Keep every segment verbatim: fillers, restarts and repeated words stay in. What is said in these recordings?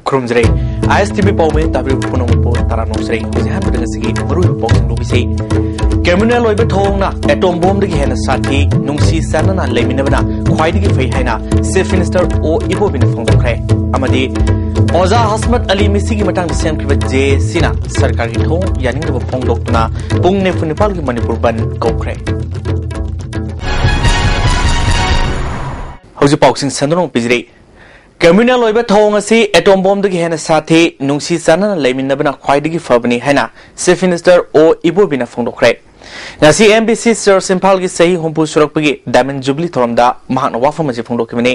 ꯈꯨꯔꯨꯝꯖꯔꯤ꯫ ꯑꯥꯏ ꯑꯦꯁ T V ꯄꯥꯎꯃꯤ ꯇꯥꯕꯤꯔꯤꯕ ꯄꯨꯝꯅꯃꯛꯄꯨ ꯇꯔꯥꯝꯅ ꯑꯣꯛꯆꯔꯤ꯫ ꯍꯧꯖꯤꯛ ꯑꯍꯥꯟꯕꯗ ꯉꯁꯤꯒꯤ ꯃꯔꯨꯑꯣꯏꯕ ꯄꯥꯎꯁꯤꯡ ꯂꯧꯕꯤꯁꯤ꯫ Criminal ꯑꯣꯏꯕ ꯊꯧꯑꯣꯡꯅ atom bomb ꯗꯒꯤ ꯍꯦꯟꯅ ꯁꯥꯊꯤ, ꯅꯨꯡꯁꯤ ꯆꯥꯟꯅꯅ ꯂꯩꯃꯤꯟꯅꯕꯅ ꯈ꯭ꯋꯥꯏꯗꯒꯤ ꯐꯩ ꯍꯥꯏꯅ Chief Minister ꯑꯣ ꯏꯕꯣꯕꯤꯅ ꯐꯣꯡꯗꯣꯛꯈ꯭ꯔꯦ꯫ ꯑꯃꯗꯤ ꯑꯣꯖꯥ ꯍꯁꯃꯠ ꯑꯂꯤ ꯃꯤꯁꯤꯒꯤ ꯃꯇꯥꯡꯗ ꯁꯦꯝꯈꯤꯕ ꯖꯦ ꯑꯦ ꯁꯤꯅ ꯁꯔꯀꯥꯔꯒꯤ ꯊꯧꯑꯣꯡ ꯌꯥꯅꯤꯡꯗꯕ ꯐꯣꯡꯗꯣꯛꯇꯨꯅ ꯄꯨꯡ ꯅꯤꯐꯨ ꯅꯤꯄꯥꯜꯒꯤ ꯃꯅꯤꯄꯨꯔ ꯕꯟꯗ ꯀꯧꯈ꯭ꯔꯦ꯫ ꯍꯧꯖꯤꯛ ꯄꯥꯎꯁꯤꯡ ꯁꯟꯗꯣꯛꯅ ꯄꯤꯖꯔꯤ꯫ Criminal ꯑꯣꯏꯕ ꯊꯧꯑꯣꯡ ꯑꯁꯤ atom bomb ꯗꯒꯤ ꯍꯦꯟꯅ ꯁꯥꯊꯤ, ꯅꯨꯡꯁꯤ ꯆꯥꯟꯅꯅ ꯂꯩꯃꯤꯟꯅꯕꯅ ꯈ꯭ꯋꯥꯏꯗꯒꯤ ꯐꯕꯅꯤ ꯍꯥꯏꯅ Chief Minister ꯑꯣ ꯏꯕꯣꯕꯤꯅ ꯐꯣꯡꯗꯣꯛꯈ꯭ꯔꯦ꯫ ꯉꯁꯤ M B C Church ꯏꯝꯐꯥꯜꯒꯤ ꯆꯍꯤ ꯍꯨꯝꯐꯨ ꯁꯨꯔꯛꯄꯒꯤ Diamond Jubilee ꯊꯧꯔꯝꯗ ꯃꯍꯥꯛꯅ ꯋꯥꯐꯝ ꯑꯁꯤ ꯐꯣꯡꯗꯣꯛꯈꯤꯕꯅꯤ꯫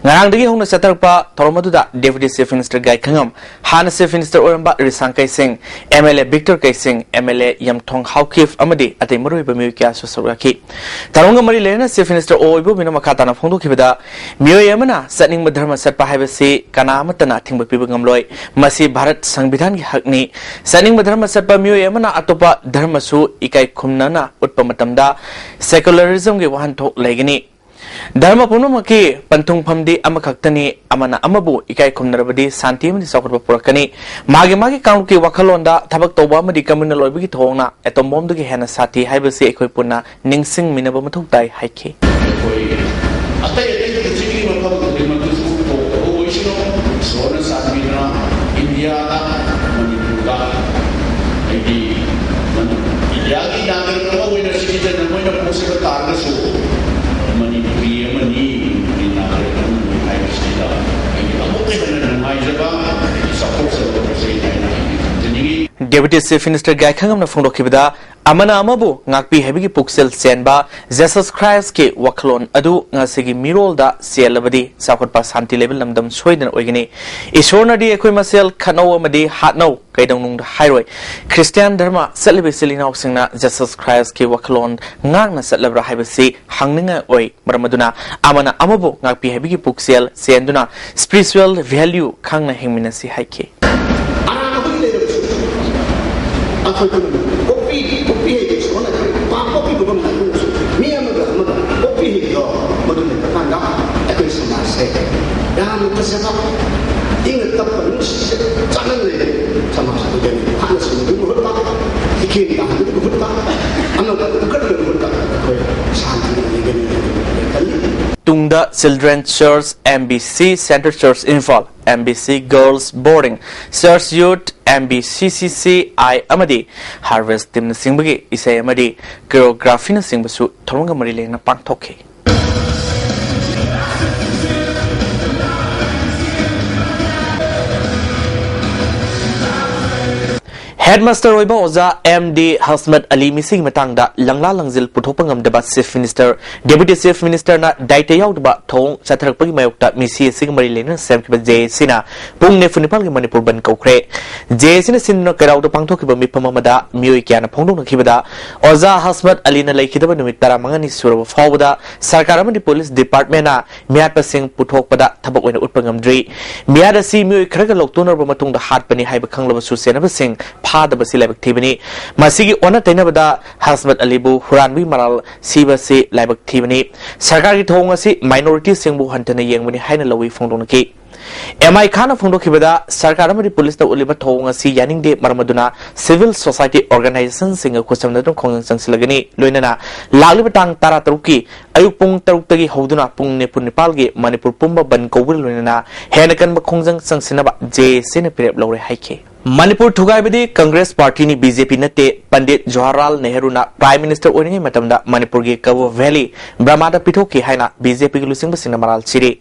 ꯉꯔꯥꯡꯗꯒꯤ ꯍꯧꯅ ꯆꯠꯊꯔꯛꯄ ꯊꯧꯔꯝ ꯑꯗꯨꯗ Deputy Chief Minister ꯒꯥꯏꯈꯉꯝ, ꯍꯥꯟꯅ Chief Minister ꯑꯣꯏꯔꯝꯕ ꯔꯤꯁꯥꯡ ꯀꯩꯁꯤꯡ, M L A Victor ꯀꯩꯁꯤꯡ, M L A ꯌꯝꯊꯣꯡ Haokip ꯑꯃꯗꯤ ꯑꯇꯩ ꯃꯔꯨꯑꯣꯏꯕ ꯃꯤꯑꯣꯏ ꯀꯌꯥꯁꯨ ꯁꯔꯨꯛ ꯌꯥꯈꯤ꯫ ꯊꯧꯔꯝꯒ ꯃꯔꯤ ꯂꯩꯅꯅ Chief Minister ꯑꯣ ꯏꯕꯣꯕꯤꯅ ꯃꯈꯥ ꯇꯥꯅ ꯐꯣꯡꯗꯣꯛꯈꯤꯕꯗ, ꯃꯤꯑꯣꯏ ꯑꯃꯅ ꯆꯠꯅꯤꯡꯕ ꯙꯔꯃ ꯆꯠꯄ ꯍꯥꯏꯕꯁꯤ ꯀꯅꯥ ꯑꯃꯠꯇꯅ ꯑꯊꯤꯡꯕ ꯄꯤꯕ ꯉꯝꯂꯣꯏ꯫ ꯃꯁꯤ ꯚꯥꯔꯠ ꯁꯪꯕꯤꯙꯥꯟꯒꯤ ꯍꯛꯅꯤ꯫ ꯆꯠꯅꯤꯡꯕ ꯙꯔꯃ ꯆꯠꯄ ꯃꯤꯑꯣꯏ ꯑꯃꯅ ꯑꯇꯣꯞꯄ ꯙꯔꯃꯁꯨ ꯏꯀꯥꯏ ꯈꯨꯝꯅꯅ ꯎꯠꯄ ꯃꯇꯝꯗ secularism ꯒꯤ ꯋꯥꯍꯟꯊꯣꯛ ꯂꯩꯒꯅꯤ꯫ ꯙꯔꯃ ꯄꯨꯝꯅꯃꯛꯀꯤ ꯄꯟꯊꯨꯡꯐꯝꯗꯤ ꯑꯃꯈꯛꯇꯅꯤ, ꯑꯃꯅ ꯑꯃꯕꯨ ꯏꯀꯥꯏ ꯈꯨꯝꯅꯔꯕꯗꯤ ꯁꯥꯟꯇꯤ ꯑꯃꯗꯤ ꯆꯥꯎꯈꯠꯄ ꯄꯨꯔꯛꯀꯅꯤ꯫ ꯃꯥꯒꯤ ꯃꯥꯒꯤ ꯀꯥꯡꯂꯨꯞꯀꯤ ꯋꯥꯈꯜꯂꯣꯟꯗ ꯊꯕꯛ ꯇꯧꯕ ꯑꯃꯗꯤ communal ꯑꯣꯏꯕꯒꯤ ꯊꯧꯑꯣꯡꯅ atom bomb ꯗꯒꯤ ꯍꯦꯟꯅ ꯁꯥꯊꯤ ꯍꯥꯏꯕꯁꯤ ꯑꯩꯈꯣꯏ ꯄꯨꯟꯅ ꯅꯤꯡꯁꯤꯡꯃꯤꯟꯅꯕ ꯃꯊꯧ ꯇꯥꯏ ꯍꯥꯏꯈꯤ꯫ ꯑꯩꯈꯣꯏ ꯑꯇꯩ ꯑꯇꯩ ꯄ꯭ꯔꯤꯊꯤꯕꯤꯒꯤ ꯃꯐꯝ ꯈꯨꯗꯤꯡꯃꯛꯇꯁꯨ ꯊꯣꯛꯇꯕ ꯑꯣꯏꯁꯅꯨ꯫ ꯏꯁꯣꯔꯅ ꯆꯥꯟꯕꯤꯗꯨꯅ ꯏꯟꯗꯤꯌꯥꯗ, ꯃꯅꯤꯄꯨꯔꯗ, ꯑꯩꯗꯤ ꯃꯅꯤ-, ꯏꯟꯗꯤꯌꯥꯒꯤ ꯅꯥꯒꯔꯤꯛ ꯑꯃ ꯑꯣꯏꯅ citizen ꯑꯃ ꯑꯣꯏꯅ ꯄꯣꯛꯆꯕ ꯇꯥꯔꯒꯁꯨ, ꯃꯅꯤꯄꯨꯔꯤ ꯑꯃꯅꯤ, ꯃꯅꯤꯄꯨꯔꯤ ꯅꯥꯒꯔꯤꯛ ꯑꯃꯅꯤ ꯍꯥꯏꯕꯁꯤꯗ ꯑꯩꯗꯤ ꯑꯃꯨꯛꯀ ꯍꯦꯟꯅ ꯅꯨꯡꯉꯥꯏꯖꯕ, ꯑꯩꯗꯤ ꯆꯥꯎꯊꯣꯛꯆꯕ ꯐꯥꯎꯖꯩ ꯍꯥꯏꯅ ꯑꯩꯗꯤ ꯊꯝꯖꯅꯤꯡꯏ꯫ Deputy Chief Minister ꯒꯥꯏꯈꯉꯝꯅ ꯐꯣꯡꯗꯣꯛꯈꯤꯕꯗ, ꯑꯃꯅ ꯑꯃꯕꯨ ꯉꯥꯛꯄꯤ ꯍꯥꯏꯕꯒꯤ ꯄꯨꯛꯆꯦꯜ ꯆꯦꯟꯕ Jesus Christ ꯀꯤ ꯋꯥꯈꯜꯂꯣꯟ ꯑꯗꯨ ꯉꯁꯤꯒꯤ ꯃꯤꯔꯣꯜꯗ ꯆꯦꯜꯂꯕꯗꯤ ꯆꯥꯎꯈꯠꯄ, ꯁꯥꯟꯇꯤ ꯂꯩꯕ ꯂꯝꯗꯝ ꯁꯣꯏꯗꯅ ꯑꯣꯏꯒꯅꯤ꯫ ꯏꯁꯣꯔꯅꯗꯤ ꯑꯩꯈꯣꯏ ꯃꯁꯦꯜ ꯈꯠꯅꯧ ꯑꯃꯗꯤ ꯍꯥꯠꯅꯧ ꯀꯩꯗꯧꯅꯨꯡꯗ ꯍꯥꯏꯔꯣꯏ꯫ ꯈ꯭ꯔꯤꯁꯇꯤꯌꯥꯟ ꯙꯔꯃ ꯆꯠꯂꯤꯕ ꯏꯆꯤꯜ ꯏꯅꯥꯎꯁꯤꯡꯅ Jesus Christ ꯀꯤ ꯋꯥꯈꯜꯂꯣꯟ ꯉꯥꯛꯅ ꯆꯠꯂꯕ꯭ꯔꯥ ꯍꯥꯏꯕꯁꯤ ꯍꯪꯅꯤꯡꯉꯥꯏ ꯑꯣꯏ꯫ ꯃꯔꯝ ꯑꯗꯨꯅ ꯑꯃꯅ ꯑꯃꯕꯨ ꯉꯥꯛꯄꯤ ꯍꯥꯏꯕꯒꯤ ꯄꯨꯛꯆꯦꯜ ꯆꯦꯟꯗꯨꯅ spiritual value ꯈꯪꯅ ꯍꯤꯡꯃꯤꯟꯅꯁꯤ ꯍꯥꯏꯈꯤ꯫ ꯑꯔꯥꯟꯕꯒꯤ ꯂꯩꯔꯕꯁꯨ ꯑꯩꯈꯣꯏ ꯄꯨꯝꯅꯃꯛ ꯀꯣꯛꯄꯤ, ꯀꯣꯛꯄꯤ ꯍꯩꯕ ꯏꯁꯣꯔꯅ ꯄꯥꯝꯕ ꯄꯤꯕꯒꯨꯝꯅ ꯑꯩꯈꯣꯏꯅꯁꯨ ꯃꯤ ꯑꯃꯒ ꯑꯃꯒ ꯀꯣꯛꯄꯤ ꯍꯩꯕꯗꯣ, ꯃꯗꯨ ꯂꯩꯕ ꯀꯥꯟꯗ ꯑꯩꯈꯣꯏ ꯁꯃꯥꯖꯁꯦ ꯌꯥꯝꯅ ꯐꯖꯕ, ꯏꯪꯅ ꯇꯞꯄ ꯅꯨꯡꯁꯤꯠꯁꯦ ꯆꯥꯟꯅꯅ ꯂꯩꯔꯦ꯫ ꯁꯃꯥꯖ ꯑꯗꯨꯒꯤ ꯍꯥꯟꯅ ꯁꯨꯝꯕꯒꯤ ꯃꯍꯨꯠꯇ, ꯏꯀꯦꯟ ꯇꯥꯍꯟꯕꯒꯤ ꯃꯍꯨꯠꯇ, ꯑꯃꯒ ꯄꯨꯈꯠꯄꯒꯤ ꯃꯍꯨꯠꯇ ꯑꯩꯈꯣꯏ ꯁꯥꯟꯇꯤꯅ ꯂꯩꯒꯅꯤ ꯍꯥꯏꯅ ꯈꯜꯂꯤ꯫ ꯇꯨꯡꯗ Children Church, M B C Centre Church Imphal, M B C Girls Boarding, Church Youth, M B C C C I ꯑꯃꯗꯤ Harvest Teamꯅꯆꯤꯡꯕꯒꯤ ꯏꯁꯩ ꯑꯃꯗꯤ choreographyꯅꯆꯤꯡꯕꯁꯨ ꯊꯧꯔꯝꯒ ꯃꯔꯤ ꯂꯩꯅꯅ ꯄꯥꯡꯊꯣꯛꯈꯤ꯫ ꯍꯦꯗꯃꯥꯁꯇꯔ ꯑꯣꯏꯕ ꯑꯣꯖꯥ ꯑꯦꯝ ꯗꯤ ꯍꯁꯃꯠ ꯑꯂꯤ ꯃꯤꯁꯤꯒꯤ ꯃꯇꯥꯡꯗ ꯂꯪꯂꯥ ꯂꯪꯖꯤꯜ ꯄꯨꯊꯣꯛꯄ ꯉꯝꯗꯕ Chief Minister, Deputy Chief Ministerꯅ ꯗꯥꯏꯇ ꯌꯥꯎꯗꯕ ꯊꯧꯑꯣꯡ ꯆꯠꯊꯔꯛꯄꯒꯤ ꯃꯥꯌꯣꯛꯇ ꯃꯤꯁꯤ ꯑꯁꯤꯒ ꯃꯔꯤ ꯂꯩꯅꯅ ꯁꯦꯝꯈꯤꯕ ꯖꯦ ꯑꯦ ꯁꯤꯅ ꯄꯨꯡ ꯅꯤꯐꯨ ꯅꯤꯄꯥꯜꯒꯤ ꯃꯅꯤꯄꯨꯔ ꯕꯟ ꯀꯧꯈ꯭ꯔꯦ꯫ ꯖꯦ ꯑꯦ ꯁꯤꯅ ꯁꯤꯟꯗꯨꯅ ꯀꯩꯔꯥꯎꯗ ꯄꯥꯡꯊꯣꯛꯈꯤꯕ ꯃꯤꯐꯝ ꯑꯃꯗ ꯃꯤꯑꯣꯏ ꯀꯌꯥꯅ ꯐꯣꯡꯗꯣꯛꯅꯈꯤꯕꯗ, ꯑꯣꯖꯥ ꯍꯁꯃꯠ ꯑꯂꯤꯅ ꯂꯩꯈꯤꯗꯕ ꯅꯨꯃꯤꯠ ꯇꯔꯥꯃꯉꯥꯅꯤ ꯁꯨꯔꯕ ꯐꯥꯎꯕꯗ ꯁꯔꯀꯥꯔ ꯑꯃꯗꯤ ꯄꯨꯂꯤꯁ ꯗꯤꯄꯥꯔꯠꯃꯦꯟꯅ ꯃꯤꯍꯥꯠꯄꯁꯤꯡ ꯄꯨꯊꯣꯛꯄꯗ ꯊꯕꯛ ꯑꯣꯏꯅ ꯎꯠꯄ ꯉꯝꯗ꯭ꯔꯤ꯫ ꯃꯤꯍꯥꯠ ꯑꯁꯤ ꯃꯤꯑꯣꯏ ꯈꯔꯒ ꯂꯧꯇꯨꯅꯔꯕ ꯃꯇꯨꯡꯗ ꯍꯥꯠꯄꯅꯤ ꯍꯥꯏꯕ ꯈꯪꯂꯕꯁꯨ ꯁꯦꯟꯅꯕꯁꯤꯡ ꯐꯥꯗꯕꯁꯤ ꯂꯥꯏꯕꯛ ꯊꯤꯕꯅꯤ꯫ ꯃꯁꯤꯒꯤ ꯑꯣꯟꯅ ꯇꯩꯅꯕꯗ ꯍꯁꯃꯠ ꯑꯂꯤꯕꯨ ꯍꯨꯔꯥꯟꯕꯒꯤ ꯃꯔꯥꯜ ꯁꯤꯕꯁꯤ ꯂꯥꯏꯕꯛ ꯊꯤꯕꯅꯤ꯫ ꯁꯔꯀꯥꯔꯒꯤ ꯊꯧꯑꯣꯡ ꯑꯁꯤ ꯃꯥꯏꯅꯣꯔꯤꯇꯤꯁꯤꯡꯕꯨ ꯍꯟꯊꯅ ꯌꯦꯡꯕꯅꯤ ꯍꯥꯏꯅ ꯂꯧꯏ ꯐꯣꯡꯗꯣꯛꯅꯈꯤ꯫ ꯑꯦꯝ ꯑꯥꯏ ꯈꯥꯟꯅ ꯐꯣꯡꯗꯣꯛꯈꯤꯕꯗ, ꯁꯔꯀꯥꯔ ꯑꯃꯗꯤ ꯄꯨꯂꯤꯁꯅ ꯎꯠꯂꯤꯕ ꯊꯧꯑꯣꯡ ꯑꯁꯤ ꯌꯥꯅꯤꯡꯗꯦ, ꯃꯔꯝ ꯑꯗꯨꯅ civil society organizationꯁꯤꯡꯒ ꯈꯨꯠꯁꯝꯅꯗꯨꯅ ꯈꯣꯡꯖꯪ ꯆꯪꯁꯤꯜꯂꯒꯅꯤ꯫ ꯂꯣꯏꯅꯅ ꯂꯥꯛꯂꯤꯕ ꯇꯥꯡ ꯇꯔꯥꯇꯔꯨꯛꯀꯤ ꯑꯌꯨꯛ ꯄꯨꯡ ꯇꯔꯨꯛꯇꯒꯤ ꯍꯧꯗꯨꯅ ꯄꯨꯡ ꯅꯤꯐꯨ ꯅꯤꯄꯥꯜꯒꯤ ꯃꯅꯤꯄꯨꯔ ꯄꯨꯝꯕ ꯕꯟ ꯀꯧꯕꯒ ꯂꯣꯏꯅꯅ ꯍꯦꯟꯅ ꯀꯟꯕ ꯈꯣꯡꯖꯪ ꯆꯪꯁꯤꯟꯅꯕ ꯖꯦ ꯑꯦ ꯁꯤꯅ ꯐꯤꯔꯦꯞ ꯂꯧꯔꯦ ꯍꯥꯏꯈꯤ꯫ ꯃꯅꯤꯄꯨꯔ ꯊꯨꯒꯥꯏꯕꯗꯤ ꯀꯪꯒ꯭ꯔꯦꯁ ꯄꯥꯔꯇꯤꯅꯤ, ꯕꯤ ꯖꯦ ꯄꯤ ꯅꯠꯇꯦ꯫ ꯄꯟꯗꯤꯠ ꯖꯋꯥꯍꯔꯂꯥꯜ ꯅꯦꯍꯔꯨꯅ Prime Minister ꯑꯣꯏꯔꯤꯉꯩ ꯃꯇꯝꯗ ꯃꯅꯤꯄꯨꯔꯒꯤ ꯀꯕꯣ ꯚꯦꯂꯤ, ꯕꯔꯃꯥꯗ ꯄꯤꯊꯣꯛꯈꯤ ꯍꯥꯏꯅ ꯕꯤ ꯖꯦ ꯄꯤꯒꯤ ꯂꯨꯆꯤꯡꯕꯁꯤꯡꯅ ꯃꯔꯥꯜ ꯁꯤꯔꯤ꯫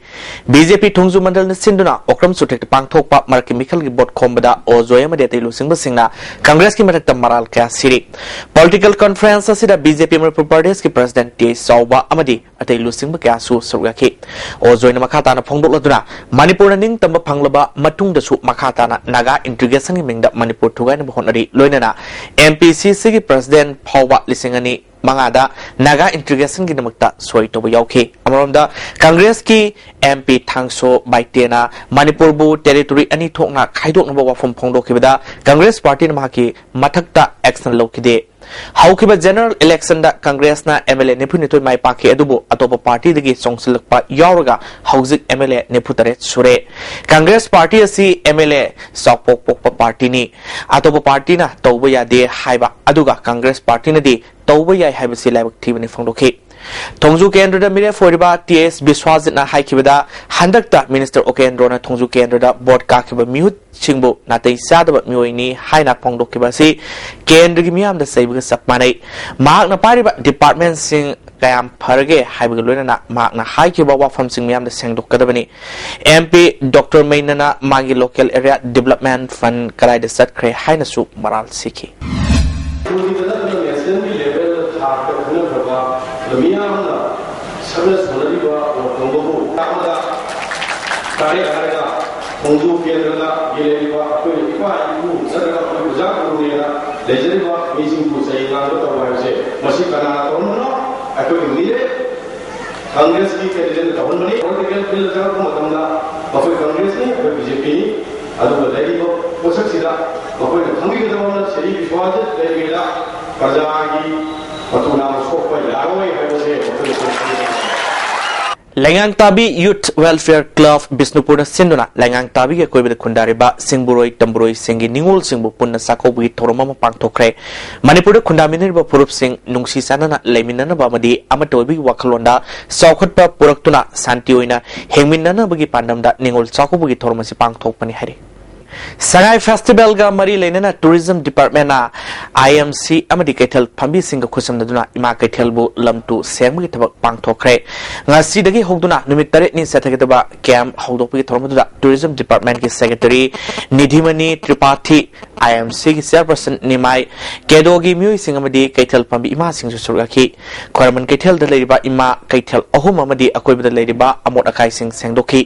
ꯕꯤ ꯖꯦ ꯄꯤ ꯊꯣꯡꯖꯨ ꯃꯟꯗꯜꯅ ꯁꯤꯟꯗꯨꯅ ꯑꯣꯀ꯭ꯔꯝ ꯆꯨꯊꯦꯛꯇ ꯄꯥꯡꯊꯣꯛꯄ ꯃꯔꯛꯀꯤ ꯃꯤꯈꯜꯒꯤ ꯚꯣꯠ ꯈꯣꯝꯕꯗ ꯑꯣ ꯖꯣꯏ ꯑꯃꯗꯤ ꯑꯇꯩ ꯂꯨꯆꯤꯡꯕꯁꯤꯡꯅ ꯀꯪꯒ꯭ꯔꯦꯁꯀꯤ ꯃꯊꯛꯇ ꯃꯔꯥꯜ ꯀꯌꯥ ꯁꯤꯔꯤ꯫ Political conference ꯑꯁꯤꯗ ꯕꯤ ꯖꯦ ꯄꯤ ꯃꯅꯤꯄꯨꯔ ꯄ꯭ꯔꯗꯦꯁꯀꯤ President ꯇꯦ ꯆꯥꯎꯕ ꯑꯃꯗꯤ ꯑꯇꯩ ꯂꯨꯆꯤꯡꯕ ꯀꯌꯥꯁꯨ ꯁꯔꯨꯛ ꯌꯥꯈꯤ꯫ ꯑꯣ ꯖꯣꯏꯅ ꯃꯈꯥ ꯇꯥꯅ ꯐꯣꯡꯗꯣꯛꯂꯗꯨꯅ, ꯃꯅꯤꯄꯨꯔꯅ ꯅꯤꯡꯇꯝꯕ ꯐꯪꯂꯕ ꯃꯇꯨꯡꯗꯁꯨ ꯃꯈꯥ ꯇꯥꯅ ꯅꯥꯒꯥ integrationꯒꯤ ꯃꯤꯡꯗ ꯃꯅꯤꯄꯨꯔ ꯊꯨꯒꯥꯏꯅꯕ ꯍꯣꯠꯅꯔꯤ꯫ ꯂꯣꯏꯅꯅ ꯑꯦꯝ ꯄꯤ ꯁꯤ ꯁꯤꯒꯤ President ꯐꯥꯎꯕ ꯂꯤꯁꯤꯡ ꯑꯅꯤ ꯃꯉꯥꯗ ꯅꯥꯒꯥ integrationꯒꯤꯗꯃꯛꯇ ꯁꯣꯏ ꯇꯧꯕ ꯌꯥꯎꯈꯤ꯫ ꯑꯃꯔꯣꯝꯗ, ꯀꯪꯒ꯭ꯔꯦꯁꯀꯤ ꯑꯦꯝ ꯄꯤ ꯊꯥꯡꯁꯣ ꯕꯥꯏꯇꯦꯅ ꯃꯅꯤꯄꯨꯔꯕꯨ territory ꯑꯅꯤ ꯊꯣꯛꯅ ꯈꯥꯏꯗꯣꯛꯅꯕ ꯋꯥꯐꯝ ꯐꯣꯡꯗꯣꯛꯈꯤꯕꯗ, ꯀꯪꯒ꯭ꯔꯦꯁ ꯄꯥꯔꯇꯤꯅ ꯃꯍꯥꯛꯀꯤ ꯃꯊꯛꯇ action ꯂꯧꯈꯤꯗꯦ꯫ ꯍꯧꯈꯤꯕ general election ꯗ Congress ꯅ M L A ꯅꯤꯐꯨ ꯅꯤꯊꯣꯏ ꯃꯥꯏ ꯄꯥꯛꯈꯤ, ꯑꯗꯨꯕꯨ ꯑꯇꯣꯞꯄ party ꯗꯒꯤ ꯆꯣꯡꯁꯤꯜꯂꯛꯄ ꯌꯥꯎꯔꯒ ꯍꯧꯖꯤꯛ M L A ꯅꯤꯐꯨ ꯇꯔꯦꯠ ꯁꯨꯔꯦ꯫ Congress party ꯑꯁꯤ M L A ꯆꯥꯎꯄꯣꯛ ꯄꯣꯛꯄ party ꯅꯤ꯫ ꯑꯇꯣꯞꯄ party ꯅ ꯇꯧꯕ ꯌꯥꯗꯦ ꯍꯥꯏꯕ ꯑꯗꯨꯒ Congress party ꯅꯗꯤ ꯇꯧꯕ ꯌꯥꯏ ꯍꯥꯏꯕꯁꯤ ꯂꯥꯏꯕꯛ ꯊꯤꯕꯅꯤ ꯐꯣꯡꯗꯣꯛꯈꯤ꯫ ꯊꯣꯡꯖꯨ ꯀꯦꯟꯗ꯭ꯔꯗ ꯃꯤꯔꯦꯞ ꯑꯣꯏꯔꯤꯕ T S ꯕꯤꯁ꯭ꯋꯥꯖꯤꯠꯅ ꯍꯥꯏꯈꯤꯕꯗ, ꯍꯟꯗꯛꯇ Minister ꯎꯀꯦꯟꯗ꯭ꯔꯣꯅ ꯊꯣꯡꯖꯨ ꯀꯦꯟꯗ꯭ꯔꯗ vote ꯀꯥꯈꯤꯕ ꯃꯤꯍꯨꯠꯁꯤꯡꯕꯨ ꯅꯥꯇꯩ ꯆꯥꯗꯕ ꯃꯤꯑꯣꯏꯅꯤ ꯍꯥꯏꯅ ꯐꯣꯡꯗꯣꯛꯈꯤꯕ ꯑꯁꯤ ꯀꯦꯟꯗ꯭ꯔꯒꯤ ꯃꯤꯌꯥꯝꯗ ꯆꯩꯕꯒ ꯆꯞ ꯃꯥꯟꯅꯩ꯫ ꯃꯍꯥꯛꯅ ꯄꯥꯏꯔꯤꯕ department ꯁꯤꯡ ꯀꯌꯥꯝ ꯐꯔꯒꯦ ꯍꯥꯏꯕꯒ ꯂꯣꯏꯅꯅ ꯃꯍꯥꯛꯅ ꯍꯥꯏꯈꯤꯕ ꯋꯥꯐꯝꯁꯤꯡ ꯃꯤꯌꯥꯝꯗ ꯁꯦꯡꯗꯣꯛꯀꯗꯕꯅꯤ꯫ M P Doctor ꯃꯩꯅꯅ ꯃꯥꯒꯤ local area development fund ꯀꯗꯥꯏꯗ ꯆꯠꯈ꯭ꯔꯦ ꯍꯥꯏꯅꯁꯨ ꯃꯔꯥꯜ ꯁꯤꯈꯤ꯫ ꯃꯅꯤꯄꯨꯔꯒꯤꯗ ꯅꯠꯇꯅ national ꯒꯤ level ꯊꯥꯛꯇ ꯈꯪꯅꯈ꯭ꯔꯕ ꯃꯤꯌꯥꯝꯅ ꯁꯛꯅ ꯁꯣꯟꯅꯔꯤꯕ ꯋꯥꯐꯝꯗꯨꯕꯨ ꯑꯃꯗ ꯇꯥꯔꯦ ꯍꯥꯏꯔꯒ ꯈꯣꯡꯖꯣꯝ ꯀꯦꯟꯗ꯭ꯔꯗ ꯂꯩꯔꯤꯕ ꯑꯩꯈꯣꯏ ꯏꯄꯥ ꯏꯄꯨ ꯅꯠꯇ꯭ꯔꯒ ꯑꯩꯈꯣꯏ ꯑꯣꯖꯥ ꯒꯨꯔꯨꯅꯦꯅ ꯂꯩꯖꯔꯤꯕ ꯃꯤꯁꯤꯡꯕꯨ ꯆꯩ ꯉꯥꯡꯕ ꯇꯧꯕ ꯍꯥꯏꯕꯁꯦ ꯃꯁꯤ ꯀꯅꯥꯅ ꯇꯧꯔꯝꯕꯅꯣ? ꯑꯩꯈꯣꯏꯒꯤ ꯃꯤꯔꯦꯞ Congress ꯀꯤ candidate ꯇꯧꯍꯟꯕꯅꯤ꯫ Political field ꯗ ꯆꯪꯂꯛꯄ ꯃꯇꯝꯗ ꯃꯈꯣꯏ Congress ꯅꯤ, ꯑꯩꯈꯣꯏ B J P ꯅꯤ꯫ ꯑꯗꯨꯒ ꯂꯩꯔꯤꯕ ꯄꯣꯠꯁꯛꯁꯤꯗ ꯃꯈꯣꯏꯅ ꯈꯪꯕꯤꯒꯗꯕ ꯑꯃꯅ ꯁ꯭ꯔꯤ ꯕꯤꯁ꯭ꯋꯥꯖꯤꯠ ꯂꯩꯔꯤꯉꯩꯗ ꯄ꯭ꯔꯖꯥꯒꯤ ꯃꯇꯨ ꯅꯥꯝ ꯁꯣꯛꯄ ꯌꯥꯔꯣꯏ ꯍꯥꯏꯕꯁꯦ ꯃꯈꯣꯏꯅ ꯈꯪꯕꯤꯒꯗꯕꯅꯤ꯫ ꯂꯩꯉꯥꯡꯇꯥꯕꯤ Youth Welfare Club ꯕꯤꯁꯅꯨꯄꯨꯔꯅ ꯁꯤꯟꯗꯨꯅ ꯂꯩꯉꯥꯡꯇꯥꯕꯤꯒꯤ ꯑꯀꯣꯏꯕꯗ ꯈꯨꯟꯗꯥꯔꯤꯕ ꯁꯤꯡꯕꯨꯔꯣꯏ ꯇꯝꯕꯨꯔꯣꯏꯁꯤꯡꯒꯤ ꯅꯤꯉꯣꯜꯁꯤꯡꯕꯨ ꯄꯨꯟꯅ ꯆꯥꯛꯀꯧꯕꯒꯤ ꯊꯧꯔꯝ ꯑꯃ ꯄꯥꯡꯊꯣꯛꯈ꯭ꯔꯦ꯫ ꯃꯅꯤꯄꯨꯔꯗ ꯈꯨꯟꯗꯥꯃꯤꯟꯅꯔꯤꯕ ꯐꯨꯔꯨꯞꯁꯤꯡ ꯅꯨꯡꯁꯤ ꯆꯥꯟꯅꯅ ꯂꯩꯃꯤꯟꯅꯅꯕ ꯑꯃꯗꯤ ꯑꯃꯠꯇ ꯑꯣꯏꯕꯒꯤ ꯋꯥꯈꯜꯂꯣꯟꯗ ꯆꯥꯎꯈꯠꯄ ꯄꯨꯔꯛꯇꯨꯅ ꯁꯥꯟꯇꯤ ꯑꯣꯏꯅ ꯍꯤꯡꯃꯤꯟꯅꯅꯕꯒꯤ ꯄꯥꯟꯗꯝꯗ ꯅꯤꯉꯣꯜ ꯆꯥꯛꯀꯧꯕꯒꯤ ꯊꯧꯔꯝ ꯑꯁꯤ ꯄꯥꯡꯊꯣꯛꯄꯅꯤ ꯍꯥꯏꯔꯤ꯫ ꯁꯉꯥꯏ festival ꯒ ꯃꯔꯤ ꯂꯩꯅꯅ Tourism Department ꯅ I M C ꯑꯃꯗꯤ ꯀꯩꯊꯦꯜ ꯐꯝꯕꯤꯁꯤꯡꯒ ꯈꯨꯠꯁꯝꯅꯗꯨꯅ ꯏꯃꯥ ꯀꯩꯊꯦꯜꯕꯨ ꯂꯝ ꯇꯨ ꯁꯦꯡꯕꯒꯤ ꯊꯕꯛ ꯄꯥꯡꯊꯣꯛꯈ꯭ꯔꯦ꯫ ꯉꯁꯤꯗꯒꯤ ꯍꯧꯗꯨꯅ ꯅꯨꯃꯤꯠ ꯇꯔꯦꯠꯅꯤ ꯆꯠꯊꯒꯗꯕ camp ꯍꯧꯗꯣꯛꯄꯒꯤ ꯊꯧꯔꯝ ꯑꯗꯨꯗ Tourism Department ꯀꯤ Secretary ꯅꯤꯙꯤꯃꯅꯤ ꯇ꯭ꯔꯤꯄꯥꯊꯤ, I M C ꯒꯤ Chairperson ꯅꯤꯃꯥꯏ, ꯀꯦꯗꯣꯒꯤ ꯃꯤꯑꯣꯏꯁꯤꯡ ꯑꯃꯗꯤ ꯀꯩꯊꯦꯜ ꯐꯝꯕꯤ ꯏꯃꯥꯁꯤꯡꯁꯨ ꯁꯔꯨꯛ ꯌꯥꯈꯤ꯫ ꯈ꯭ꯋꯥꯏꯔꯝꯕꯟ ꯀꯩꯊꯦꯜꯗ ꯂꯩꯔꯤꯕ ꯏꯃꯥ ꯀꯩꯊꯦꯜ ꯑꯍꯨꯝ ꯑꯃꯗꯤ ꯑꯀꯣꯏꯕꯗ ꯂꯩꯔꯤꯕ ꯑꯃꯣꯠ ꯑꯀꯥꯏꯁꯤꯡ ꯁꯦꯡꯗꯣꯛꯈꯤ꯫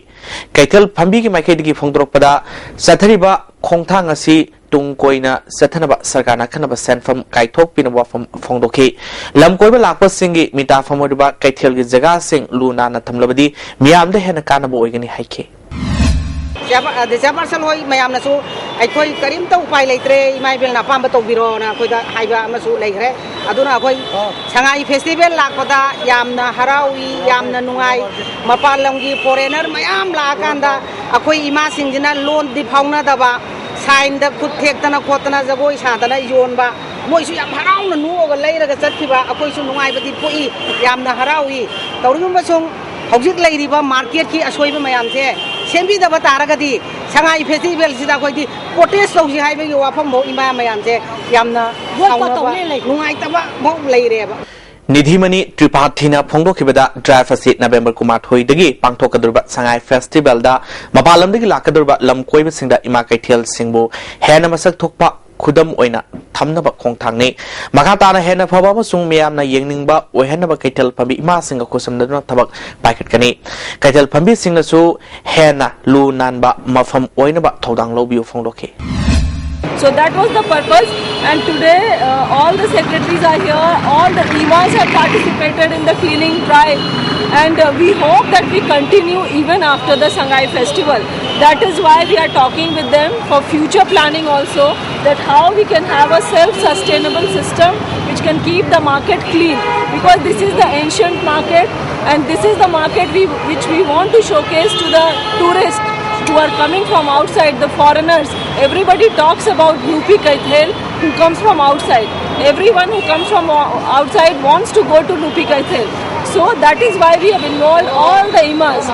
ꯀꯩꯊꯦꯜ ꯐꯝꯕꯤꯒꯤ ꯃꯥꯏꯀꯩꯗꯒꯤ ꯐꯣꯡꯗꯣꯔꯛꯄꯗ, ꯆꯠꯊꯔꯤꯕ ꯈꯣꯡꯊꯥꯡ ꯑꯁꯤ ꯇꯨꯡ ꯀꯣꯏꯅ ꯆꯠꯊꯅꯕ ꯁꯔꯀꯥꯔꯅ ꯑꯈꯟꯅꯕ ꯁꯦꯟꯐꯝ ꯀꯥꯏꯊꯣꯛꯄꯤꯅꯕ ꯋꯥꯐꯝ ꯐꯣꯡꯗꯣꯛꯈꯤ꯫ ꯂꯝ ꯀꯣꯏꯕ ꯂꯥꯛꯄꯁꯤꯡꯒꯤ ꯃꯤꯇꯥꯐꯝ ꯑꯣꯏꯔꯤꯕ ꯀꯩꯊꯦꯜꯒꯤ ꯖꯒꯥꯁꯤꯡ ꯂꯨ ꯅꯥꯟꯅ ꯊꯝꯂꯕꯗꯤ ꯃꯤꯌꯥꯝꯗ ꯍꯦꯟꯅ ꯀꯥꯟꯅꯕ ꯑꯣꯏꯒꯅꯤ ꯍꯥꯏꯈꯤ꯫ ꯆꯦꯌꯔꯄꯔꯁꯟ ꯍꯣꯏ ꯃꯌꯥꯝꯅꯁꯨ ꯑꯩꯈꯣꯏ ꯀꯔꯤꯝꯇ ꯎꯄꯥꯏ ꯂꯩꯇ꯭ꯔꯦ, ꯏꯃꯥ ꯏꯕꯦꯜꯅ ꯑꯄꯥꯝꯕ ꯇꯧꯕꯤꯔꯣꯅ ꯑꯩꯈꯣꯏꯗ ꯍꯥꯏꯕ ꯑꯃꯁꯨ ꯂꯩꯈ꯭ꯔꯦ꯫ ꯑꯗꯨꯅ ꯑꯩꯈꯣꯏ ꯁꯉꯥꯏ ꯐꯦꯁꯇꯤꯚꯦꯜ ꯂꯥꯛꯄꯗ ꯌꯥꯝꯅ ꯍꯔꯥꯎꯏ, ꯌꯥꯝꯅ ꯅꯨꯡꯉꯥꯏ꯫ ꯃꯄꯥꯟ ꯂꯝꯒꯤ ꯐꯣꯔꯦꯅꯔ ꯃꯌꯥꯝ ꯂꯥꯛꯑꯀꯥꯟꯗ ꯑꯩꯈꯣꯏ ꯏꯃꯥꯁꯤꯡꯁꯤꯅ ꯂꯣꯟꯗꯤ ꯐꯥꯎꯅꯗꯕ, ꯁꯥꯏꯟꯗ ꯈꯨꯠ ꯊꯦꯛꯇꯅ ꯈꯣꯠꯇꯅ ꯖꯒꯣꯏ ꯁꯥꯗꯅ ꯌꯣꯟꯕ, ꯃꯣꯏꯁꯨ ꯌꯥꯝ ꯍꯔꯥꯎꯅ ꯅꯣꯛꯑꯒ ꯂꯩꯔꯒ ꯆꯠꯈꯤꯕ, ꯑꯩꯈꯣꯏꯁꯨ ꯅꯨꯡꯉꯥꯏꯕꯗꯤ ꯄꯣꯛꯏ, ꯌꯥꯝꯅ ꯍꯔꯥꯎꯏ꯫ ꯇꯧꯔꯤꯒꯨꯝꯕꯁꯨꯡ ꯍꯧꯖꯤꯛ ꯂꯩꯔꯤꯕ ꯃꯥꯔꯀꯦꯠꯀꯤ ꯑꯁꯣꯏꯕ ꯃꯌꯥꯝꯁꯦ ꯁꯦꯝꯕꯤꯗꯕ ꯇꯥꯔꯒꯗꯤ ꯁꯉꯥꯏ ꯐꯦꯁꯇꯤꯚꯦꯜꯁꯤꯗ ꯑꯩꯈꯣꯏꯗꯤ ꯄ꯭ꯔꯣꯇꯦꯁ ꯇꯧꯁꯤ ꯍꯥꯏꯕꯒꯤ ꯋꯥꯐꯝꯐꯥꯎ ꯏꯃꯥ ꯃꯌꯥꯝꯁꯦ ꯌꯥꯝꯅ ꯁꯥꯎꯅꯕ, ꯅꯨꯡꯉꯥꯏꯇꯕ ꯐꯥꯎ ꯂꯩꯔꯦꯕ꯫ ꯅꯤꯙꯤꯃꯅꯤ ꯇ꯭ꯔꯤꯄꯥꯊꯤꯅ ꯐꯣꯡꯗꯣꯛꯈꯤꯕꯗ ꯗ꯭ꯔꯥꯏꯚ ꯑꯁꯤ ꯅꯕꯦꯝꯕꯔ ꯀꯨꯟꯃꯥꯊꯣꯏꯗꯒꯤ ꯄꯥꯡꯊꯣꯛꯀꯗꯧꯔꯤꯕ ꯁꯉꯥꯏ ꯐꯦꯁꯇꯤꯚꯦꯜꯗ ꯃꯄꯥꯟ ꯂꯝꯗꯒꯤ ꯂꯥꯛꯀꯗꯧꯔꯤꯕ ꯂꯝ ꯀꯣꯏꯕꯁꯤꯡꯗ ꯏꯃꯥ ꯀꯩꯊꯦꯜꯁꯤꯡꯕꯨ ꯍꯦꯟꯅ ꯃꯁꯛ ꯊꯣꯛꯄ ꯈꯨꯗꯝ ꯑꯣꯏꯅ ꯊꯝꯅꯕ ꯈꯣꯡꯊꯥꯡꯅꯤ꯫ ꯃꯈꯥ ꯇꯥꯅ ꯍꯦꯟꯅ ꯐꯕ ꯑꯃꯁꯨꯡ ꯃꯤꯌꯥꯝꯅ ꯌꯦꯡꯅꯤꯡꯕ ꯑꯣꯏꯍꯟꯅꯕ ꯀꯩꯊꯦꯜ ꯐꯝꯕꯤ ꯏꯃꯥꯁꯤꯡꯒ ꯈꯨꯠꯁꯝꯅꯗꯨꯅ ꯊꯕꯛ ꯄꯥꯏꯈꯠꯀꯅꯤ꯫ ꯀꯩꯊꯦꯜ ꯐꯝꯕꯤꯁꯤꯡꯅꯁꯨ ꯍꯦꯟꯅ ꯂꯨ ꯅꯥꯟꯕ ꯃꯐꯝ ꯑꯣꯏꯅꯕ ꯊꯧꯗꯥꯡ ꯂꯧꯕꯤꯌꯨ ꯐꯣꯡꯗꯣꯛꯈꯤ꯫ So that was the purpose, and today uh, all the secretaries are here, all the imas have participated in the cleaning drive, and uh, we hope that we continue even after the Sangai festival. That is why we are talking with them for future planning also, that how we can have a self-sustainable system which can keep the market clean, because this is the ancient market and this is the market we, which we want to showcase to the tourists who are coming from outside, the foreigners. Everybody talks about Nupi Kaithel who comes from outside. Everyone who comes from o- outside wants to go to Nupi Kaithel. So that is why we have involved all the imas,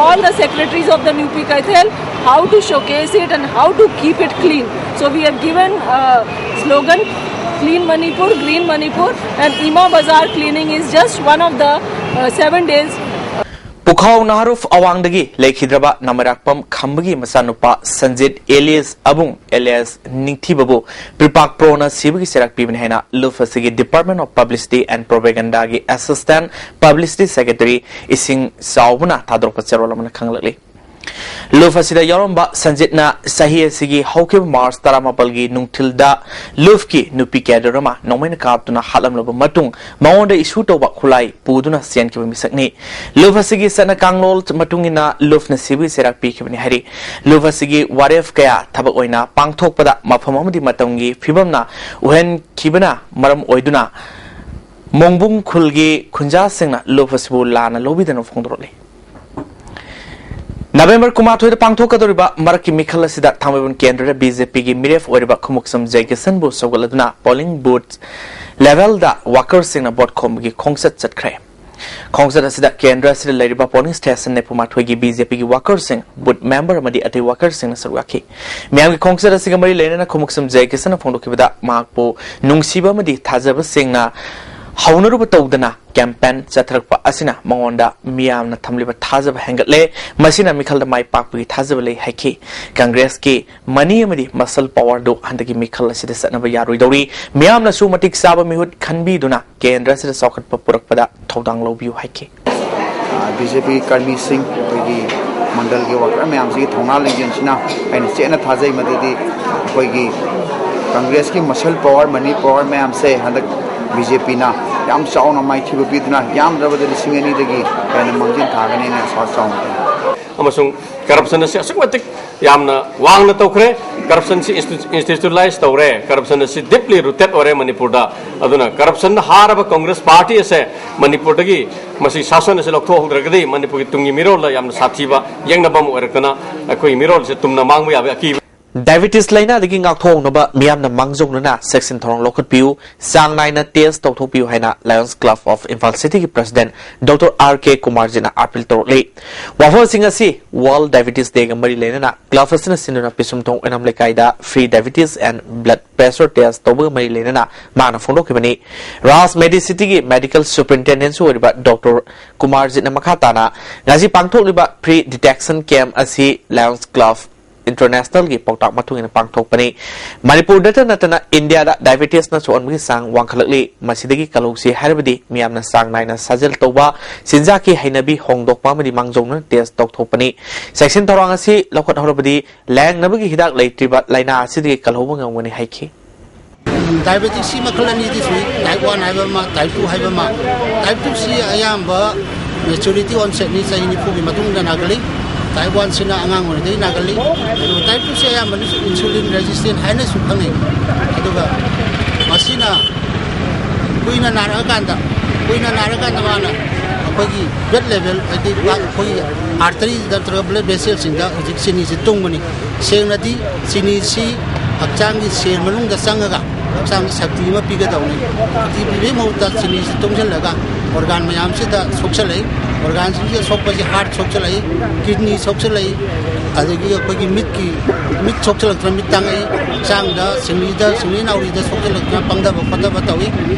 all the secretaries of the Nupi Kaithel, how to showcase it and how to keep it clean. So we have given a slogan, Clean Manipur, Green Manipur, and Ima Bazar cleaning is just one of the uh, seven days. ꯄꯨꯈꯥꯎ ꯅꯍꯥꯔꯨꯐ ꯑꯋꯥꯡꯗꯒꯤ ꯂꯩꯈꯤꯗ꯭ꯔꯕ ꯅꯃꯔꯥꯛꯄꯝ ꯈꯝꯕꯒꯤ ꯃꯆꯥꯅꯨꯄꯥ ꯁꯟꯖꯤꯠ ꯑꯦꯂꯤꯌꯁ ꯑꯕꯨꯡ ꯑꯦꯂꯤꯌꯁ ꯅꯤꯡꯊꯤꯕꯕꯨ ꯄ꯭ꯔꯤꯄꯥꯛ ꯄ꯭ꯔꯣꯅ ꯁꯤꯕꯒꯤ ꯆꯩꯔꯥꯛ ꯄꯤꯕꯅꯤ ꯍꯥꯏꯅ ꯂꯨꯞ ꯑꯁꯤꯒꯤ Department of Publicity and Propaganda ꯒꯤ Assistant Publicity Secretary ꯏꯁꯤꯡ ꯆꯥꯎꯕꯅ ꯊꯥꯗꯣꯔꯛꯄ ꯆꯦꯔꯣꯜ ꯑꯃꯅ ꯈꯪꯂꯛꯂꯤ꯫ ꯂꯨꯞ ꯑꯁꯤꯗ ꯌꯥꯎꯔꯝꯕ ꯁꯟꯖꯤꯠꯅ ꯆꯍꯤ ꯑꯁꯤꯒꯤ ꯍꯧꯈꯤꯕ ꯃꯥꯔꯆ ꯇꯔꯥꯃꯥꯄꯜꯒꯤ ꯅꯨꯡꯊꯤꯜꯗ ꯂꯨꯞꯀꯤ ꯅꯨꯄꯤ ꯀꯦꯗꯔ ꯑꯃ ꯅꯣꯡꯃꯩꯅ ꯀꯥꯞꯇꯨꯅ ꯍꯥꯠꯂꯝꯂꯕ ꯃꯇꯨꯡ ꯃꯉꯣꯟꯗ ꯏꯁꯨ ꯇꯧꯕ ꯈꯨꯠꯂꯥꯏ ꯄꯨꯗꯨꯅ ꯆꯦꯟꯈꯤꯕ ꯃꯤꯁꯛꯅꯤ꯫ ꯂꯨꯞ ꯑꯁꯤꯒꯤ ꯆꯠꯅ ꯀꯥꯡꯂꯣꯟ ꯃꯇꯨꯡ ꯏꯟꯅ ꯂꯨꯞꯅ ꯁꯤꯕꯒꯤ ꯆꯩꯔꯥꯛ ꯄꯤꯈꯤꯕꯅꯤ ꯍꯥꯏꯔꯤ꯫ ꯂꯨꯞ ꯑꯁꯤꯒꯤ ꯋꯥꯔꯦꯞ ꯀꯌꯥ ꯊꯕꯛ ꯑꯣꯏꯅ ꯄꯥꯡꯊꯣꯛꯄꯗ ꯃꯐꯝ ꯑꯃꯗꯤ ꯃꯇꯝꯒꯤ ꯐꯤꯕꯝꯅ ꯎꯍꯟꯈꯤꯕꯅ ꯃꯔꯝ ꯑꯣꯏꯗꯨꯅ ꯃꯣꯡꯕꯨꯡ ꯈꯨꯜꯒꯤ ꯈꯨꯟꯖꯥꯁꯤꯡꯅ ꯂꯨꯞ ꯑꯁꯤꯕꯨ ꯂꯥꯟꯅ ꯂꯧꯕꯤꯗꯅ ꯐꯣꯡꯗꯣꯔꯛꯂꯤ꯫ ꯅꯕꯦꯝꯕꯔ ꯀꯨꯟꯃꯥꯊꯣꯏꯗ ꯄꯥꯡꯊꯣꯛꯀꯗꯧꯔꯤꯕ ꯃꯔꯛꯀꯤ ꯃꯤꯈꯜ ꯑꯁꯤꯗ ꯊꯥꯡꯃꯩꯕꯟ ꯀꯦꯟꯗ꯭ꯔꯗ ꯕꯤ ꯖꯦ ꯄꯤꯒꯤ ꯃꯤꯔꯦꯞ ꯑꯣꯏꯔꯤꯕ ꯈꯨꯃꯨꯛꯁꯝ ꯖꯦꯀꯤꯁꯟꯕꯨ ꯁꯧꯒꯠꯂꯗꯨꯅ ꯄꯣꯂꯤꯡ ꯕꯨꯊ ꯂꯦꯚꯦꯜꯗ ꯋꯥꯀꯔꯁꯤꯡꯅ ꯚꯣꯠ ꯈꯣꯝꯕꯒꯤ ꯈꯣꯡꯆꯠ ꯆꯠꯈ꯭ꯔꯦ꯫ ꯈꯣꯡꯆꯠ ꯑꯁꯤꯗ ꯀꯦꯟꯗ꯭ꯔ ꯑꯁꯤꯗ ꯂꯩꯔꯤꯕ ꯄꯣꯂꯤꯡ ꯁ꯭ꯇꯦꯁꯟ ꯅꯤꯐꯨ ꯃꯥꯊꯣꯏꯒꯤ ꯕꯤ ꯖꯦ ꯄꯤꯒꯤ ꯋꯥꯀꯔꯁꯤꯡ, ꯕꯨꯊ ꯃꯦꯝꯕꯔ ꯑꯃꯗꯤ ꯑꯇꯩ ꯋꯥꯀꯔꯁꯤꯡꯅ ꯁꯔꯨꯛ ꯌꯥꯈꯤ꯫ ꯃꯤꯌꯥꯝꯒꯤ ꯈꯣꯡꯆꯠ ꯑꯁꯤꯒ ꯃꯔꯤ ꯂꯩꯅꯅ ꯈꯨꯃꯨꯛꯁꯝ ꯖꯦꯀꯤꯁꯟꯅ ꯐꯣꯡꯗꯣꯛꯈꯤꯕꯗ ꯃꯍꯥꯛꯄꯨ ꯅꯨꯡꯁꯤꯕ ꯑꯃꯗꯤ ꯊꯥꯖꯕꯁꯤꯡꯅ ꯍꯧꯅꯔꯨꯕ ꯇꯧꯗꯅ ꯀꯦꯝꯄꯦꯟ ꯆꯠꯊꯔꯛꯄ ꯑꯁꯤꯅ ꯃꯉꯣꯟꯗ ꯃꯤꯌꯥꯝꯅ ꯊꯝꯂꯤꯕ ꯊꯥꯖꯕ ꯍꯦꯟꯒꯠꯂꯦ꯫ ꯃꯁꯤꯅ ꯃꯤꯈꯜꯗ ꯃꯥꯏ ꯄꯥꯛꯄꯒꯤ ꯊꯥꯖꯕ ꯂꯩ ꯍꯥꯏꯈꯤ꯫ ꯀꯪꯒ꯭ꯔꯦꯁꯀꯤ ꯃꯅꯤ ꯑꯃꯗꯤ ꯃꯁꯜ ꯄꯋꯥꯔꯗꯨ ꯍꯟꯗꯛꯀꯤ ꯃꯤꯈꯜ ꯑꯁꯤꯗ ꯆꯠꯅꯕ ꯌꯥꯔꯣꯏꯗꯧꯔꯤ꯫ ꯃꯤꯌꯥꯝꯅꯁꯨ ꯃꯇꯤꯛ ꯆꯥꯕ ꯃꯤꯍꯨꯠ ꯈꯟꯕꯤꯗꯨꯅ ꯀꯦꯟꯗ꯭ꯔ ꯑꯁꯤꯗ ꯆꯥꯎꯈꯠꯄ ꯄꯨꯔꯛꯄꯗ ꯊꯧꯗꯥꯡ ꯂꯧꯕꯤꯌꯨ ꯍꯥꯏꯈꯤ꯫ ꯕꯤ ꯖꯦ ꯄꯤ ꯀꯔꯃꯤꯁꯤꯡ, ꯑꯩꯈꯣꯏꯒꯤ ꯃꯟꯗꯜꯒꯤ ꯋꯥꯀꯔ ꯃꯌꯥꯝꯁꯤꯒꯤ ꯊꯧꯅꯥ ꯂꯤꯡꯖꯦꯜꯁꯤꯅ ꯑꯩꯅ ꯆꯦꯠꯅ ꯊꯥꯖꯩ꯫ ꯃꯗꯨꯗꯤ ꯑꯩꯈꯣꯏꯒꯤ ꯀꯪꯒ꯭ꯔꯦꯁꯀꯤ ꯃꯁꯜ ꯄꯋꯥꯔ, ꯃꯅꯤ ꯄꯋꯥꯔ ꯃꯌꯥꯝꯁꯦ ꯍꯟꯗꯛ ꯕꯤ ꯖꯦ ꯄꯤꯅ ꯌꯥꯝ ꯆꯥꯎꯅ ꯃꯥꯏꯊꯤꯕ ꯄꯤꯗꯨꯅ ꯌꯥꯝꯗ꯭ꯔꯕꯗ ꯂꯤꯁꯤꯡ ꯑꯅꯤꯗꯒꯤ ꯍꯦꯟꯅ ꯃꯥꯡꯖꯤꯜ ꯊꯥꯒꯅꯤ ꯍꯥꯏꯅ ꯑꯥꯁꯥ ꯆꯥꯎꯅ ꯂꯩ꯫ ꯑꯃꯁꯨꯡ ꯀꯔꯞꯁꯟ ꯑꯁꯤ ꯑꯁꯨꯛꯀꯤ ꯃꯇꯤꯛ ꯌꯥꯝꯅ ꯋꯥꯡꯅ ꯇꯧꯈ꯭ꯔꯦ꯫ ꯀꯔꯞꯁꯟꯁꯤ ꯏꯟꯁꯇꯤꯇ꯭ꯌꯨꯁꯅꯦꯂꯥꯏꯖ ꯇꯧꯔꯦ꯫ ꯀꯔꯞꯁꯟ ꯑꯁꯤ ꯗꯤꯞꯂꯤ ꯔꯨꯇꯦꯗ ꯑꯣꯏꯔꯦ ꯃꯅꯤꯄꯨꯔꯗ꯫ ꯑꯗꯨꯅ ꯀꯔꯞꯁꯟꯗ ꯍꯥꯔꯕ ꯀꯪꯒ꯭ꯔꯦꯁ ꯄꯥꯔꯇꯤ ꯑꯁꯦ ꯃꯅꯤꯄꯨꯔꯗꯒꯤ ꯃꯁꯤ ꯁꯥꯁꯟ ꯑꯁꯤ ꯂꯧꯊꯣꯛꯍꯧꯗ꯭ꯔꯒꯗꯤ ꯃꯅꯤꯄꯨꯔꯒꯤ ꯇꯨꯡꯒꯤ ꯃꯤꯔꯣꯜꯗ ꯌꯥꯝꯅ ꯁꯥꯊꯤꯕ ꯌꯦꯛꯅꯕ ꯑꯃ ꯑꯣꯏꯔꯛꯇꯅ ꯑꯩꯈꯣꯏꯒꯤ ꯃꯤꯔꯣꯜꯁꯦ ꯇꯨꯝꯅ ꯃꯥꯡꯕ ꯌꯥꯕꯒꯤ ꯑꯀꯤꯕ ꯗꯥꯏꯕꯤꯇꯤꯁ ꯂꯥꯏꯅꯥꯗꯒꯤ ꯉꯥꯛꯊꯣꯛꯍꯧꯅꯕ ꯃꯤꯌꯥꯝꯅ ꯃꯥꯡꯖꯧꯅꯅ ꯆꯦꯛꯁꯤꯟ ꯊꯧꯔꯥꯡ ꯂꯧꯈꯠꯄꯤꯌꯨ, ꯆꯥꯡ ꯅꯥꯏꯅ ꯇꯦꯁ ꯇꯧꯊꯣꯛꯄꯤꯌꯨ ꯍꯥꯏꯅ ꯂꯥꯌꯟꯁ ꯀ꯭ꯂꯕ ꯑꯣꯐ ꯏꯝꯐꯥꯜ ꯁꯤꯇꯤꯒꯤ ꯄ꯭ꯔꯁꯤꯗꯦꯟꯠ ꯗꯣꯛꯇꯔ ꯑꯥꯔ ꯀꯦ ꯀꯨꯃꯥꯔꯖꯤꯠꯅ ꯑꯥꯄꯤꯜ ꯇꯧꯔꯛꯂꯤ꯫ ꯋꯥꯐꯝꯁꯤꯡ ꯑꯁꯤ ꯋꯥꯔꯜꯗ ꯗꯥꯏꯕꯤꯇꯤꯁ ꯗꯦꯒ ꯃꯔꯤ ꯂꯩꯅꯅ ꯀ꯭ꯂꯕ ꯑꯁꯤꯅ ꯁꯤꯟꯗꯨꯅ ꯄꯤꯁꯨꯝꯊꯣꯡ ꯑꯣꯏꯅꯥꯝ ꯂꯩꯀꯥꯏꯗ free diabetes and blood pressure test ꯇꯧꯕꯒ ꯃꯔꯤ ꯂꯩꯅꯅ ꯃꯥꯅ ꯐꯣꯡꯗꯣꯛꯈꯤꯕꯅꯤ꯫ ꯔꯥꯖ ꯃꯦꯗꯤ ꯁꯤꯇꯤꯒꯤ ꯃꯦꯗꯤꯀꯦꯜ ꯁꯨꯄꯔꯤꯟꯇꯦꯟꯗꯦꯟꯁꯨ ꯑꯣꯏꯔꯤꯕ ꯗꯣꯛꯇꯔ ꯀꯨꯃꯥꯔꯖꯤꯠꯅ ꯃꯈꯥ ꯇꯥꯅ ꯉꯁꯤ ꯄꯥꯡꯊꯣꯛꯂꯤꯕ ꯐ꯭ꯔꯤ ꯗꯤꯇꯦꯛꯁꯟ ꯀꯦꯝꯞ ꯑꯁꯤ ꯂꯥꯌꯟꯁ ꯀ꯭ꯂꯕ Internationalꯒꯤ ꯄꯥꯎꯇꯥꯛ ꯃꯇꯨꯡ ꯏꯟꯅ ꯄꯥꯡꯊꯣꯛꯄꯅꯤ꯫ ꯃꯅꯤꯄꯨꯔꯗꯇ ꯅꯠꯇꯅ ꯏꯟꯗꯤꯌꯥꯗ diabetesꯅ ꯁꯣꯛꯍꯟꯕꯒꯤ ꯆꯥꯡ ꯋꯥꯡꯈꯠꯂꯛꯂꯤ꯫ ꯃꯁꯤꯗꯒꯤ ꯀꯜꯍꯧꯁꯤ ꯍꯥꯏꯔꯕꯗꯤ ꯃꯤꯌꯥꯝꯅ ꯆꯥꯡ ꯅꯥꯏꯅ ꯁꯥꯖꯦꯜ ꯇꯧꯕ, ꯆꯤꯟꯖꯥꯛꯀꯤ ꯍꯩꯅꯕꯤ ꯍꯣꯡꯗꯣꯛꯄ ꯑꯃꯗꯤ ꯃꯥꯡꯖꯧꯅꯅ test ꯇꯧꯊꯣꯛꯄꯅꯤ꯫ ꯆꯦꯛꯁꯤꯟ ꯊꯧꯔꯥꯡ ꯑꯁꯤ ꯂꯧꯈꯠꯍꯧꯔꯕꯗꯤ ꯂꯥꯌꯦꯡꯅꯕꯒꯤ ꯍꯤꯗꯥꯛ ꯂꯩꯇ꯭ꯔꯤꯕ ꯂꯥꯏꯅꯥ ꯑꯁꯤꯗꯒꯤ ꯀꯜꯍꯧꯕ ꯉꯝꯒꯅꯤ ꯍꯥꯏꯈꯤ꯫ Diabetes ꯁꯤ ꯃꯈꯜ ꯑꯅꯤꯗꯤ ꯁꯨꯏ, type one ꯍꯥꯏꯕ ꯑꯃ, type two ꯍꯥꯏꯕ ꯑꯃ꯫ Type two ꯁꯤ ꯑꯌꯥꯝꯕ maturity onsetꯅꯤ, ꯆꯍꯤ ꯅꯤꯐꯨꯒꯤ ꯃꯇꯨꯡꯗ ꯅꯥꯒꯜꯂꯤ꯫ Type one ꯁꯤꯅ ꯑꯉꯥꯡ ꯑꯣꯏꯔꯤꯉꯩꯗꯒꯤ ꯅꯥꯒꯜꯂꯤ꯫ ꯑꯗꯨꯒ type two ꯁꯤ ꯑꯌꯥꯝꯕꯅꯁꯨ insulin resistant ꯍꯥꯏꯅꯁꯨ ꯈꯪꯅꯩ꯫ ꯑꯗꯨꯒ ꯃꯁꯤꯅ ꯀꯨꯏꯅ ꯅꯥꯔꯛꯑꯀꯥꯟꯗ, ꯀꯨꯏꯅ ꯅꯥꯔꯀꯥꯟꯗ ꯃꯥꯅ ꯑꯩꯈꯣꯏꯒꯤ blood level, ꯍꯥꯏꯗꯤ ꯑꯩꯈꯣꯏꯒꯤ artery ꯅꯠꯇ꯭ꯔꯒ blood vesselꯁꯤꯡꯗ ꯍꯧꯖꯤꯛ ꯆꯤꯅꯤꯁꯤ ꯇꯨꯡꯕꯅꯤ꯫ ꯁꯦꯡꯅꯗꯤ ꯆꯤꯅꯤꯁꯤ ꯍꯛꯆꯥꯡꯒꯤ ꯁꯦꯜ ꯃꯅꯨꯡꯗ ꯆꯪꯉꯒ ꯍꯛꯆꯥꯡꯗ ꯁꯛꯇꯤ ꯑꯃ ꯄꯤꯒꯗꯧꯅꯤ꯫ ꯁꯛꯇꯤ ꯄꯤꯕꯒꯤ ꯃꯍꯨꯠꯇ ꯆꯤꯅꯤꯁꯤ ꯇꯨꯡꯁꯤꯜꯂꯒ organ ꯃꯌꯥꯝꯁꯤꯗ ꯁꯣꯛꯆꯜꯂꯛꯏ꯫ Organꯁꯤꯡꯁꯤꯗ ꯁꯣꯛꯄꯁꯤ heart ꯁꯣꯛꯆꯜꯂꯛꯏ, kidney ꯁꯣꯛꯆꯜꯂꯛꯏ, ꯑꯗꯒꯤ ꯑꯩꯈꯣꯏꯒꯤ ꯃꯤꯠꯀꯤ, ꯃꯤꯠ ꯁꯣꯛꯆꯜꯂꯛꯇꯅ ꯃꯤꯠ ꯇꯥꯡꯉꯛꯏ, ꯍꯛꯆꯥꯡꯗ ꯁꯤꯡꯂꯤꯗ, ꯁꯤꯡꯂꯤ ꯅꯥꯎꯔꯤꯗ ꯁꯣꯛꯆꯜꯂꯛꯇꯅ ꯄꯪꯊꯕ ꯈꯣꯠꯊꯕ ꯇꯧꯏ꯫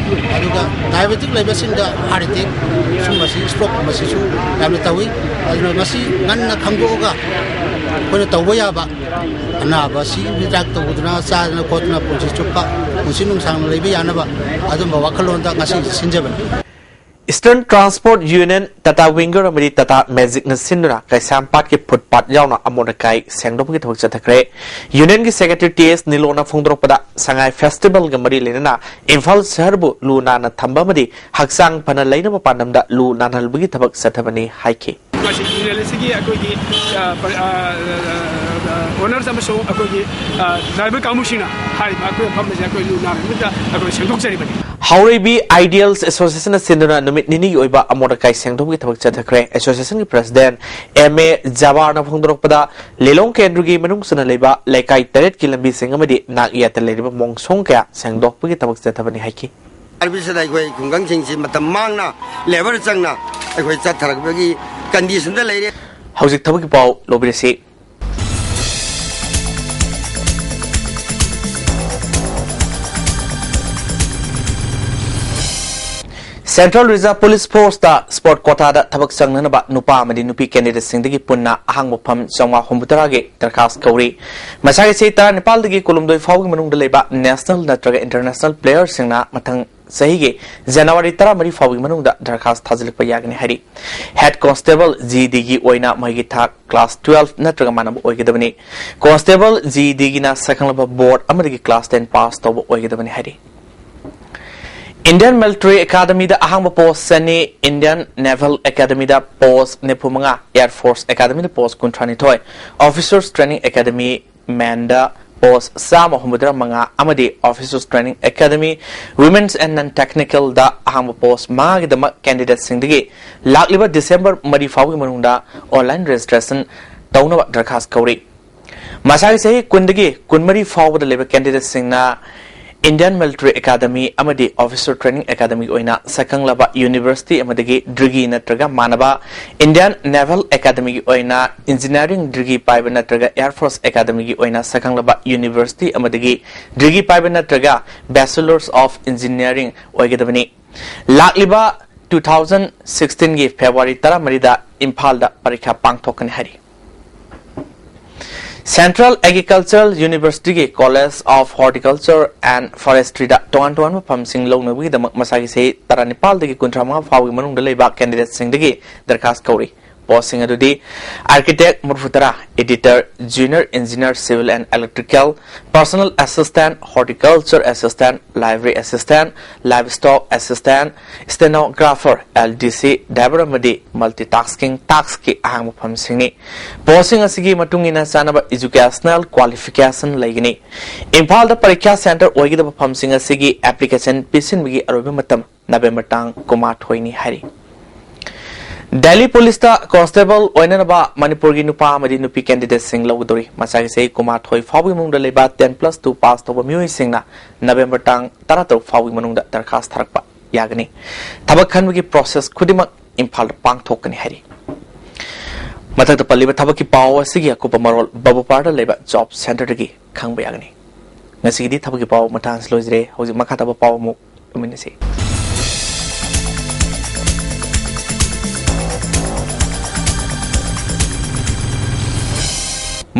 ꯑꯗꯨꯒ diabetic ꯂꯩꯕꯁꯤꯡꯗ heart attack ꯁꯨꯝꯕꯁꯤ, stroke ꯀꯨꯝꯕꯁꯤꯁꯨ ꯌꯥꯝꯅ ꯇꯧꯏ꯫ ꯑꯗꯨꯅ ꯃꯁꯤ ꯉꯟꯅ ꯈꯪꯗꯣꯛꯑꯒ ꯑꯩꯈꯣꯏꯅ ꯇꯧꯕ ꯌꯥꯕ, ꯑꯅꯥꯕ ꯑꯁꯤ ꯍꯤꯗꯥꯛ ꯇꯧꯗꯅ ꯆꯥꯗꯅ ꯈꯣꯠꯇꯅ ꯄꯨꯟꯁꯤ ꯆꯨꯞꯄ ꯄꯨꯟꯁꯤ ꯅꯨꯡꯁꯥꯡꯅ ꯂꯩꯕ ꯌꯥꯅꯕ ꯑꯗꯨꯝꯕ ꯋꯥꯈꯜꯂꯣꯟꯗ ꯉꯁꯤ ꯁꯤꯟꯖꯕꯅꯤ꯫ Eastern Transport Union, Tata Winger ꯑꯃꯗꯤ Tata Magicꯅ ꯁꯤꯟꯗꯨꯅ ꯀꯩꯁꯥꯝꯄꯥꯠꯀꯤ footpath ꯌꯥꯎꯅ ꯑꯃꯣꯠ ꯑꯀꯥꯏ ꯁꯦꯡꯗꯣꯛꯄꯒꯤ ꯊꯕꯛ ꯆꯠꯊꯈ꯭ꯔꯦ꯫ Unionꯒꯤ secretary ꯇꯤ ꯑꯦꯁ ꯅꯤꯂꯣꯅ ꯐꯣꯡꯗꯣꯔꯛꯄꯗ, ꯁꯉꯥꯏ festivalꯒ ꯃꯔꯤ ꯂꯩꯅꯅ ꯏꯝꯐꯥꯜ ꯁꯍꯔꯕꯨ ꯂꯨ ꯅꯥꯟꯅ ꯊꯝꯕ ꯑꯃꯗꯤ ꯍꯛꯆꯥꯡ ꯐꯅ ꯂꯩꯅꯕ ꯄꯥꯟꯗꯝꯗ ꯂꯨ ꯅꯥꯟꯍꯜꯕꯒꯤ ꯊꯕꯛ ꯆꯠꯊꯕꯅꯤ ꯍꯥꯏꯈꯤ꯫ ꯃꯁꯤ ꯌꯨꯅꯤꯌꯟ ꯑꯁꯤꯒꯤ ꯑꯩꯈꯣꯏꯒꯤ, ꯑ, ꯄ-, ꯑ, ꯑ, ꯑ, ꯑ, owners ꯑꯃꯁꯨꯡ ꯑꯩꯈꯣꯏꯒꯤ, ꯑ, driver ꯀꯥꯡꯕꯨꯁꯤꯡꯅ ꯍꯥꯏꯔꯤꯕ ꯑꯩꯈꯣꯏ ꯃꯐꯝ ꯑꯁꯤ ꯑꯩꯈꯣꯏ ꯂꯨ ꯅꯥꯟꯕ ꯅꯨꯃꯤꯠꯇ ꯑꯩꯈꯣꯏ ꯁꯦꯡꯗꯣꯛꯆꯔꯤꯕꯅꯤ꯫ ꯍꯥꯎꯔꯩꯕꯤ Ideals Associationꯅ ꯁꯤꯟꯗꯨꯅ ꯅꯨꯃꯤꯠ ꯅꯤꯅꯤꯒꯤ ꯑꯣꯏꯕ ꯑꯃꯣꯠ ꯑꯀꯥꯏ ꯁꯦꯡꯗꯣꯛꯄꯒꯤ ꯊꯕꯛ ꯆꯠꯊꯈ꯭ꯔꯦ꯫ Associationꯒꯤ president ꯑꯦꯝ ꯑꯦ ꯖꯕꯥꯔꯅ ꯐꯣꯡꯗꯣꯔꯛꯄꯗ, ꯂꯤꯂꯣꯡ ꯀꯦꯟꯗ꯭ꯔꯒꯤ ꯃꯅꯨꯡ ꯆꯟꯅ ꯂꯩꯕ ꯂꯩꯀꯥꯏ ꯇꯔꯦꯠꯀꯤ ꯂꯝꯕꯤꯁꯤꯡ ꯑꯃꯗꯤ ꯅꯥꯛ ꯌꯦꯠꯇ ꯂꯩꯔꯤꯕ ꯃꯣꯡꯁꯣꯡ ꯀꯌꯥ ꯁꯦꯡꯗꯣꯛꯄꯒꯤ ꯊꯕꯛ ꯆꯠꯊꯕꯅꯤ ꯍꯥꯏꯈꯤ꯫ ꯁꯥꯔꯚꯤꯁꯁꯤꯗ ꯑꯩꯈꯣꯏ ꯈꯨꯡꯒꯪꯁꯤꯡꯁꯤ ꯃꯇꯝ ꯃꯥꯡꯅ, ꯂꯦꯕꯔ ꯆꯪꯅ ꯑꯩꯈꯣꯏ ꯆꯠꯊꯔꯛꯄꯒꯤ ꯀꯟꯗꯤꯁꯟꯗ ꯂꯩꯔꯦ꯫ ꯍꯧꯖꯤꯛ ꯊꯕꯛꯀꯤ ꯄꯥꯎ ꯂꯧꯕꯤꯔꯁꯤ꯫ Central Reserve Police Force ꯇ sport quota ꯗ ꯊꯕꯛ ꯆꯪꯅꯅꯕ ꯅꯨꯄꯥ ꯑꯃꯗꯤ ꯅꯨꯄꯤ candidate ꯁꯤꯡꯗꯒꯤ ꯄꯨꯟꯅ ꯑꯍꯥꯡꯕ ꯐꯝ ꯆꯥꯝꯃꯉꯥ ꯍꯨꯝꯐꯨꯇꯔꯥꯒꯤ ꯗꯔꯈꯥꯁ ꯀꯧꯔꯤ꯫ ꯃꯁꯥꯒꯤ ꯆꯍꯤ ꯇꯔꯥꯅꯤꯄꯥꯜꯗꯒꯤ ꯀꯨꯟꯍꯨꯝꯗꯣꯏ ꯐꯥꯎꯒꯤ ꯃꯅꯨꯡꯗ ꯂꯩꯕ national ꯅꯠꯇ꯭ꯔꯒ international player ꯁꯤꯡꯅ ꯃꯊꯪ ꯆꯍꯤꯒꯤ January ꯇꯔꯥꯃꯔꯤ ꯐꯥꯎꯒꯤ ꯃꯅꯨꯡꯗ ꯗꯔꯈꯥꯁ ꯊꯥꯖꯤꯜꯂꯛꯄ ꯌꯥꯒꯅꯤ ꯍꯥꯏꯔꯤ꯫ Head Constable G D ꯒꯤ ꯑꯣꯏꯅ ꯃꯍꯩꯒꯤ ꯊꯥꯛ class twelve ꯅꯠꯇ꯭ꯔꯒ ꯃꯥꯟꯅꯕ ꯑꯣꯏꯒꯗꯕꯅꯤ꯫ Constable G D ꯒꯤꯅ ꯁꯛꯈꯪꯂꯕ board ꯑꯃꯗꯒꯤ class ten pass ꯇꯧꯕ ꯑꯣꯏꯒꯗꯕꯅꯤ ꯍꯥꯏꯔꯤ꯫ Indian Military Academy ꯗ ꯑꯍꯥꯡꯕ post ꯆꯅꯤ, Indian Naval Academy ꯗ post ꯅꯤꯐꯨ ꯃꯉꯥ, Air Force Academy ꯗ post ꯀꯨꯟꯊ꯭ꯔꯥ ꯅꯤꯊꯣꯏ, Officers Training Academy, MAN ꯗ post ꯆꯥꯝꯃ ꯍꯨꯝꯐꯨꯇꯔꯥ ꯃꯉꯥ ꯑꯃꯗꯤ Officers Training Academy, Women's and Non-Technical ꯗ ꯑꯍꯥꯡꯕ post ꯃꯉꯥꯒꯤꯗꯃꯛ candidate ꯁꯤꯡꯗꯒꯤ ꯂꯥꯛꯂꯤꯕ December ꯃꯔꯤ ꯐꯥꯎꯕꯒꯤ ꯃꯅꯨꯡꯗ online registration ꯇꯧꯅꯕ ꯗꯔꯈꯥꯁ ꯀꯧꯔꯤ꯫ ꯃꯁꯥꯒꯤ ꯆꯍꯤ ꯀꯨꯟꯗꯒꯤ ꯀꯨꯟꯃꯔꯤ ꯐꯥꯎꯕꯗ ꯂꯩꯕ candidate ꯁꯤꯡꯅ Indian Military Academy ꯑꯃꯗꯤ Officer Training Academy ꯒꯤ ꯑꯣꯏꯅ ꯁꯛꯈꯪꯂꯕ university ꯑꯃꯗꯒꯤ degree ꯅꯠꯇ꯭ꯔꯒ ꯃꯥꯟꯅꯕ, Indian Naval Academy ꯒꯤ ꯑꯣꯏꯅ engineering degree ꯄꯥꯏꯕ ꯅꯠꯇ꯭ꯔꯒ Air Force Academy ꯒꯤ ꯑꯣꯏꯅ ꯁꯛꯈꯪꯂꯕ university ꯑꯃꯗꯒꯤ degree ꯄꯥꯏꯕ ꯅꯠꯇ꯭ꯔꯒ Bachelors of Engineering ꯑꯣꯏꯒꯗꯕꯅꯤ꯫ ꯂꯥꯛꯂꯤꯕ two thousand sixteen ꯒꯤ February ꯇꯔꯥꯃꯔꯤꯗ ꯏꯝꯐꯥꯜꯗ ꯄꯔꯤꯈ꯭ꯌꯥ ꯄꯥꯡꯊꯣꯛꯀꯅꯤ ꯍꯥꯏꯔꯤ꯫ Central Agricultural University ꯒꯤ College of Horticulture and Forestry ꯗ ꯇꯣꯉꯥꯟ ꯇꯣꯉꯥꯟꯕ ꯐꯝꯁꯤꯡ ꯂꯧꯅꯕꯒꯤꯗꯃꯛ ꯃꯁꯥꯒꯤ ꯆꯍꯤ ꯇꯔꯥꯅꯤꯄꯥꯜꯗꯒꯤ ꯀꯨꯟꯊ꯭ꯔꯥ ꯃꯉꯥ ꯐꯥꯎꯒꯤ ꯃꯅꯨꯡꯗ ꯂꯩꯕ candidate ꯁꯤꯡꯗꯒꯤ ꯗꯔꯈꯥꯁ ꯀꯧꯔꯤ꯫ Post ꯁꯤꯡ ꯑꯗꯨꯗꯤ Architect ꯃꯔꯤꯐꯨꯇꯔꯥ, Editor, Junior Engineer Civil and Electrical, Personal Assistant, Horticulture Assistant, Library Assistant, Livestock Assistant, Stenographer, L D C, Driver ꯑꯃꯗꯤ Multitasking Task ꯀꯤ ꯑꯍꯥꯡꯕ ꯐꯝꯁꯤꯡꯅꯤ꯫ Post ꯁꯤꯡ ꯑꯁꯤꯒꯤ ꯃꯇꯨꯡ ꯏꯟꯅ ꯆꯥꯅꯕ educational qualification ꯂꯩꯒꯅꯤ꯫ ꯏꯝꯐꯥꯜꯗ ꯄꯔꯤꯈ꯭ꯌꯥ center ꯑꯣꯏꯒꯗꯕ ꯐꯝꯁꯤꯡ ꯑꯁꯤꯒꯤ application ꯄꯤꯁꯤꯟꯕꯒꯤ ꯑꯔꯣꯏꯕ ꯃꯇꯝ November ꯇꯥꯡ ꯀꯨꯟꯃꯥꯊꯣꯏꯅꯤ ꯍꯥꯏꯔꯤ꯫ Delhi Police ꯇ Constable ꯑꯣꯏꯅꯅꯕ ꯃꯅꯤꯄꯨꯔꯒꯤ ꯅꯨꯄꯥ ꯑꯃꯗꯤ ꯅꯨꯄꯤ candidate ꯁꯤꯡ ꯂꯧꯒꯗꯧꯔꯤ꯫ ꯃꯁꯥꯒꯤ ꯆꯍꯤ ꯀꯨꯟꯃꯥꯊꯣꯏ ꯐꯥꯎꯕꯒꯤ ꯃꯅꯨꯡꯗ ꯂꯩꯕ ten plus two pass ꯇꯧꯕ ꯃꯤꯑꯣꯏꯁꯤꯡꯅ November ꯇꯥꯡ ꯇꯔꯥꯇꯔꯨꯛ ꯐꯥꯎꯒꯤ ꯃꯅꯨꯡꯗ ꯗꯔꯈꯥꯁ ꯊꯥꯔꯛꯄ ꯌꯥꯒꯅꯤ꯫ ꯊꯕꯛ ꯈꯟꯕꯒꯤ process ꯈꯨꯗꯤꯡꯃꯛ ꯏꯝꯐꯥꯜꯗ ꯄꯥꯡꯊꯣꯛꯀꯅꯤ ꯍꯥꯏꯔꯤ꯫ ꯃꯊꯛꯇ ꯄꯜꯂꯤꯕ ꯊꯕꯛꯀꯤ ꯄꯥꯎ ꯑꯁꯤꯒꯤ ꯑꯀꯨꯞꯄ ꯃꯔꯣꯜ ꯕꯥꯕꯨꯄꯥꯔꯗ ꯂꯩꯕ job center ꯗꯒꯤ ꯈꯪꯕ ꯌꯥꯒꯅꯤ꯫ ꯉꯁꯤꯒꯤꯗꯤ ꯊꯕꯛꯀꯤ ꯄꯥꯎ ꯃꯇꯥꯡꯁꯤ ꯂꯣꯏꯖꯔꯦ꯫ ꯍꯧꯖꯤꯛ ꯃꯈꯥ ꯇꯥꯕ ꯄꯥꯎ ꯑꯃꯨꯛ ꯂꯧꯃꯤꯟꯅꯁꯤ꯫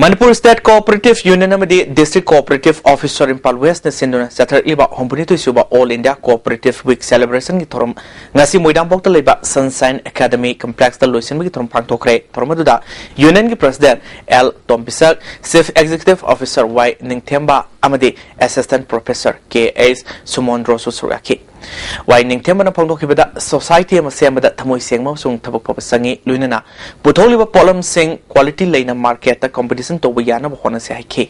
ꯃꯅꯤꯄꯨꯔ ꯁ꯭ꯇꯦꯠ ꯀꯣꯑꯣꯄꯔꯦꯇꯤꯚ ꯌꯨꯅꯤꯌꯟ ꯑꯃꯗꯤ ꯗꯤꯁꯇ꯭ꯔꯤꯛ ꯀꯣꯑꯣꯄꯔꯦꯇꯤꯚ ꯑꯣꯐꯤꯁꯔ ꯏꯝꯐꯥꯜ ꯋꯦꯁꯅ ꯁꯤꯟꯗꯨꯅ ꯆꯠꯊꯔꯛꯂꯤꯕ ꯍꯨꯝꯐꯨꯅꯤꯊꯣꯏ ꯁꯨꯕ ꯑꯣꯜ ꯏꯟꯗꯤꯌꯥ ꯀꯣꯑꯣꯄꯔꯦꯇꯤꯚ ꯋꯤꯛ ꯁꯦꯂꯦꯕ꯭ꯔꯦꯁꯟꯒꯤ ꯊꯧꯔꯝ ꯉꯁꯤ ꯃꯣꯏꯗꯥꯡꯄꯣꯛꯇ ꯂꯩꯕ ꯁꯟꯁꯥꯏꯟ ꯑꯦꯀꯥꯗꯃꯤ ꯀꯝꯄ꯭ꯂꯦꯛꯁꯇ ꯂꯣꯏꯁꯤꯟꯕꯒꯤ ꯊꯧꯔꯝ ꯄꯥꯡꯊꯣꯛꯈ꯭ꯔꯦ꯫ ꯊꯧꯔꯝ ꯑꯗꯨꯗ ꯌꯨꯅꯤꯌꯟꯒꯤ president L Tombisak, chief executive officer Y Ningthemba ꯑꯃꯗꯤ ꯑꯦꯁꯤꯁꯇꯦꯟꯠ ꯄ꯭ꯔꯣꯐꯦꯁꯔ ꯀꯦ ꯑꯩꯆ ꯁꯨꯃꯣꯟꯗ꯭ꯔꯣꯁꯨ ꯁꯔꯨꯛ ꯌꯥꯈꯤ꯫ ꯋꯥꯏ ꯅꯤꯡꯊꯦꯝꯕꯅ ꯐꯣꯡꯗꯣꯛꯈꯤꯕꯗ, ꯁꯣꯁꯥꯏꯇꯤ ꯑꯃ ꯁꯦꯝꯕꯗ ꯊꯃꯣꯏ ꯁꯦꯡꯕ ꯑꯃꯁꯨꯡ ꯊꯕꯛ ꯐꯕ ꯆꯪꯏ, ꯂꯣꯏꯅꯅ ꯄꯨꯊꯣꯛꯂꯤꯕ ꯄꯣꯠꯂꯝꯁꯤꯡ ꯀ꯭ꯋꯥꯂꯤꯇꯤ ꯂꯩꯅ ꯃꯥꯔꯀꯦꯠꯇ ꯀꯝꯄꯤꯇꯤꯁꯟ ꯇꯧꯕ ꯌꯥꯅꯕ ꯍꯣꯠꯅꯁꯤ ꯍꯥꯏꯈꯤ꯫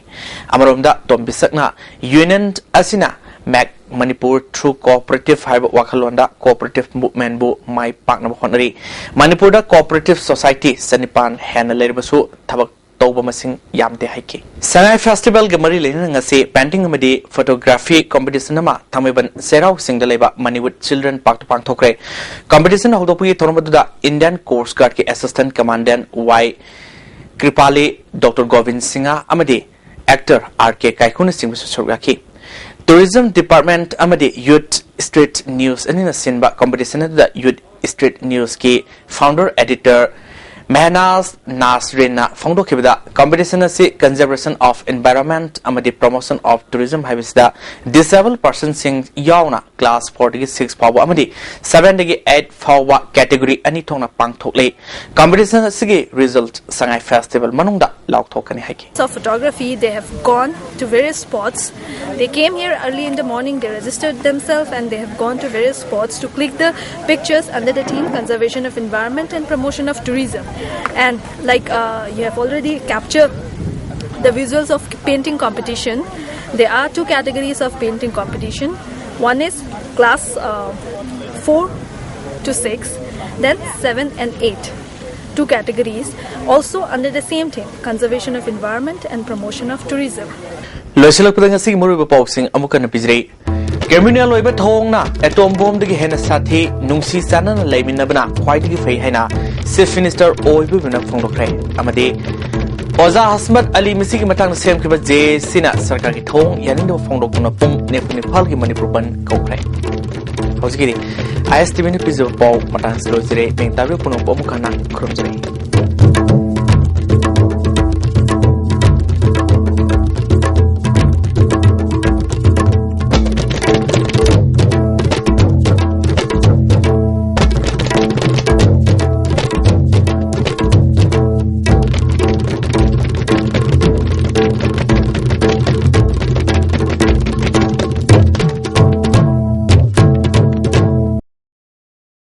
ꯑꯃꯔꯣꯝꯗ, ꯇꯣꯝꯕꯤꯁꯛꯅ ꯌꯨꯅꯤꯌꯟ ꯑꯁꯤꯅ Make Manipur Through Cooperative ꯍꯥꯏꯕ ꯋꯥꯈꯜꯂꯣꯟꯗ ꯀꯣꯑꯣꯄꯔꯦꯇꯤꯚ ꯃꯨꯚꯃꯦꯟꯠꯕꯨ ꯃꯥꯏ ꯄꯥꯛꯅꯕ ꯍꯣꯠꯅꯔꯤ꯫ ꯃꯅꯤꯄꯨꯔꯗ ꯀꯣꯑꯣꯄꯔꯦꯇꯤꯚ ꯁꯣꯁꯥꯏꯇꯤ ꯆꯅꯤꯄꯥꯟ ꯍꯦꯟꯅ ꯂꯩꯔꯕꯁꯨ ꯊꯕꯛ ꯇꯧꯕ ꯃꯁꯤꯡ ꯌꯥꯝꯗꯦ ꯍꯥꯏꯈꯤ꯫ ꯁꯉꯥꯏ ꯐꯦꯁꯇꯤꯚꯦꯜꯒ ꯃꯔꯤ ꯂꯩꯅꯅ ꯉꯁꯤ ꯄꯦꯟꯇꯤꯡ ꯑꯃꯗꯤ ꯐꯣꯇꯣꯒ꯭ꯔꯥꯐꯤ ꯀꯝꯄꯤꯇꯤꯁꯟ ꯑꯃ ꯊꯥꯡꯃꯩꯕꯟ ꯆꯩꯔꯥꯎ ꯆꯤꯡꯗ ꯂꯩꯕ ꯃꯅꯤꯋꯨꯠ ꯆꯤꯜꯗ꯭ꯔꯦꯟ ꯄꯥꯔꯛꯇ ꯄꯥꯡꯊꯣꯛꯈ꯭ꯔꯦ꯫ ꯀꯝꯄꯤꯇꯤꯁꯟ ꯍꯧꯗꯣꯛꯄꯒꯤ ꯊꯧꯔꯝ ꯑꯗꯨꯗ ꯏꯟꯗꯤꯌꯟ ꯀꯣꯁ꯭ꯠ ꯒꯥꯔꯗꯀꯤ assistant commandant Y Kripali, doctor Gobin Singha ꯑꯃꯗꯤ ꯑꯦꯛꯇꯔ ꯑꯥꯔ ꯀꯦ ꯀꯥꯏꯀꯨꯅꯆꯤꯡꯕꯁꯨ ꯁꯔꯨꯛ ꯌꯥꯈꯤ꯫ ꯇꯨꯔꯤꯖꯝ ꯗꯤꯄꯥꯔꯠꯃꯦꯟꯠ ꯑꯃꯗꯤ ꯌꯨꯊ ꯁ꯭ꯇ꯭ꯔꯤꯠ ꯅ꯭ꯌꯨꯁ ꯑꯅꯤꯅ ꯁꯤꯟꯕ ꯀꯝꯄꯤꯇꯤꯁꯟ ꯑꯗꯨꯗ ꯌꯨꯊ ꯁ꯭ꯇ꯭ꯔꯤꯠ ꯅ꯭ꯌꯨꯁꯀꯤ ꯐꯥꯎꯟꯗꯔ ꯑꯦꯗꯤꯇꯔ ꯃꯦꯍꯅꯥꯖ ꯅꯥꯁꯔꯤꯟꯅ ꯐꯣꯡꯗꯣꯛꯈꯤꯕꯗ, ꯀꯝꯄꯤꯇꯤꯁꯟ ꯑꯁꯤ Conservation of Environment ꯑꯃꯗꯤ Promotion of Tourism ꯍꯥꯏꯕꯁꯤꯗ ꯗꯤꯁꯑꯦꯕꯜ ꯄꯔꯁꯟꯁꯤꯡ ꯌꯥꯎꯅ ꯀ꯭ꯂꯥꯁ ꯐꯣꯔꯗꯒꯤ ꯁꯤꯛꯁ ꯐꯥꯎꯕ ꯑꯃꯗꯤ ꯁꯚꯦꯟꯗꯒꯤ ꯑꯩꯠ ꯐꯥꯎꯕ ꯀꯦꯇꯦꯒꯣꯔꯤ ꯑꯅꯤ ꯊꯣꯛꯅ ꯄꯥꯡꯊꯣꯛꯂꯤ꯫ ꯀꯝꯄꯤꯇꯤꯁꯟ ꯑꯁꯤꯒꯤ ꯔꯤꯖꯜꯠ ꯁꯉꯥꯏ ꯐꯦꯁꯇꯤꯚꯦꯜ ꯃꯅꯨꯡꯗ ꯂꯥꯎꯊꯣꯛꯀꯅꯤ ꯍꯥꯏꯈꯤ꯫ Of photography, they have gone to various spots. They came here early in the morning, they registered themselves, and they have gone to various spots to click the pictures under the theme conservation of environment and promotion of tourism. And like uh, you have already captured the visuals of painting competition, there are two categories of painting competition. One is class uh, four to six, then seven and eight. Two categories, also under the same thing, conservation of environment and promotion of tourism. ꯂꯣꯏꯁꯤꯜꯂꯛꯄꯗ ꯉꯁꯤꯒꯤ ꯃꯔꯨꯑꯣꯏꯕ ꯄꯥꯎꯁꯤꯡ ꯑꯃꯨꯛ ꯍꯟꯅ ꯄꯤꯖꯔꯤ꯫ Criminal ꯑꯣꯏꯕ ꯊꯧꯑꯣꯡꯅ atom ꯕꯣꯝꯗꯒꯤ ꯍꯦꯟꯅ ꯁꯥꯊꯤ, ꯅꯨꯡꯁꯤ ꯆꯥꯟꯅꯅ ꯂꯩꯃꯤꯟꯅꯕꯅ ꯈ꯭ꯋꯥꯏꯗꯒꯤ ꯐꯩ ꯍꯥꯏꯅ ꯆꯤꯐ ꯃꯤꯅꯤꯁꯇꯔ ꯑꯣ ꯏꯕꯣꯕꯤꯅ ꯐꯣꯡꯗꯣꯛꯈ꯭ꯔꯦ꯫ ꯑꯃꯗꯤ ꯑꯣꯖꯥ ꯍꯁꯃꯠ ꯑꯂꯤ ꯃꯁꯤꯒꯤ ꯃꯇꯥꯡꯗ ꯁꯦꯝꯈꯤꯕ ꯖꯦ ꯑꯦ ꯁꯤꯅ ꯁꯔꯀꯥꯔꯒꯤ ꯊꯧꯑꯣꯡ ꯌꯥꯅꯤꯡꯗꯕ ꯐꯣꯡꯗꯣꯛꯇꯨꯅ ꯄꯨꯡ ꯅꯤꯐꯨ ꯅꯤꯄꯥꯜꯒꯤ ꯃꯅꯤꯄꯨꯔ ꯕꯟ ꯀꯧꯈ꯭ꯔꯦ꯫ ꯍꯧꯖꯤꯛꯀꯤꯗꯤ ꯑꯥꯏ ꯑꯦꯁ ꯇꯤ ꯚꯤꯅ ꯄꯤꯖꯕ ꯄꯥꯎ ꯃꯇꯥꯡꯁꯤ ꯂꯣꯏꯖꯔꯦ꯫ ꯃꯤꯡ ꯇꯥꯕꯤꯕ ꯄꯨꯝꯅꯃꯛꯄꯨ ꯑꯃꯨꯛ ꯍꯟꯅ ꯈꯨꯔꯨꯝꯖꯔꯤ꯫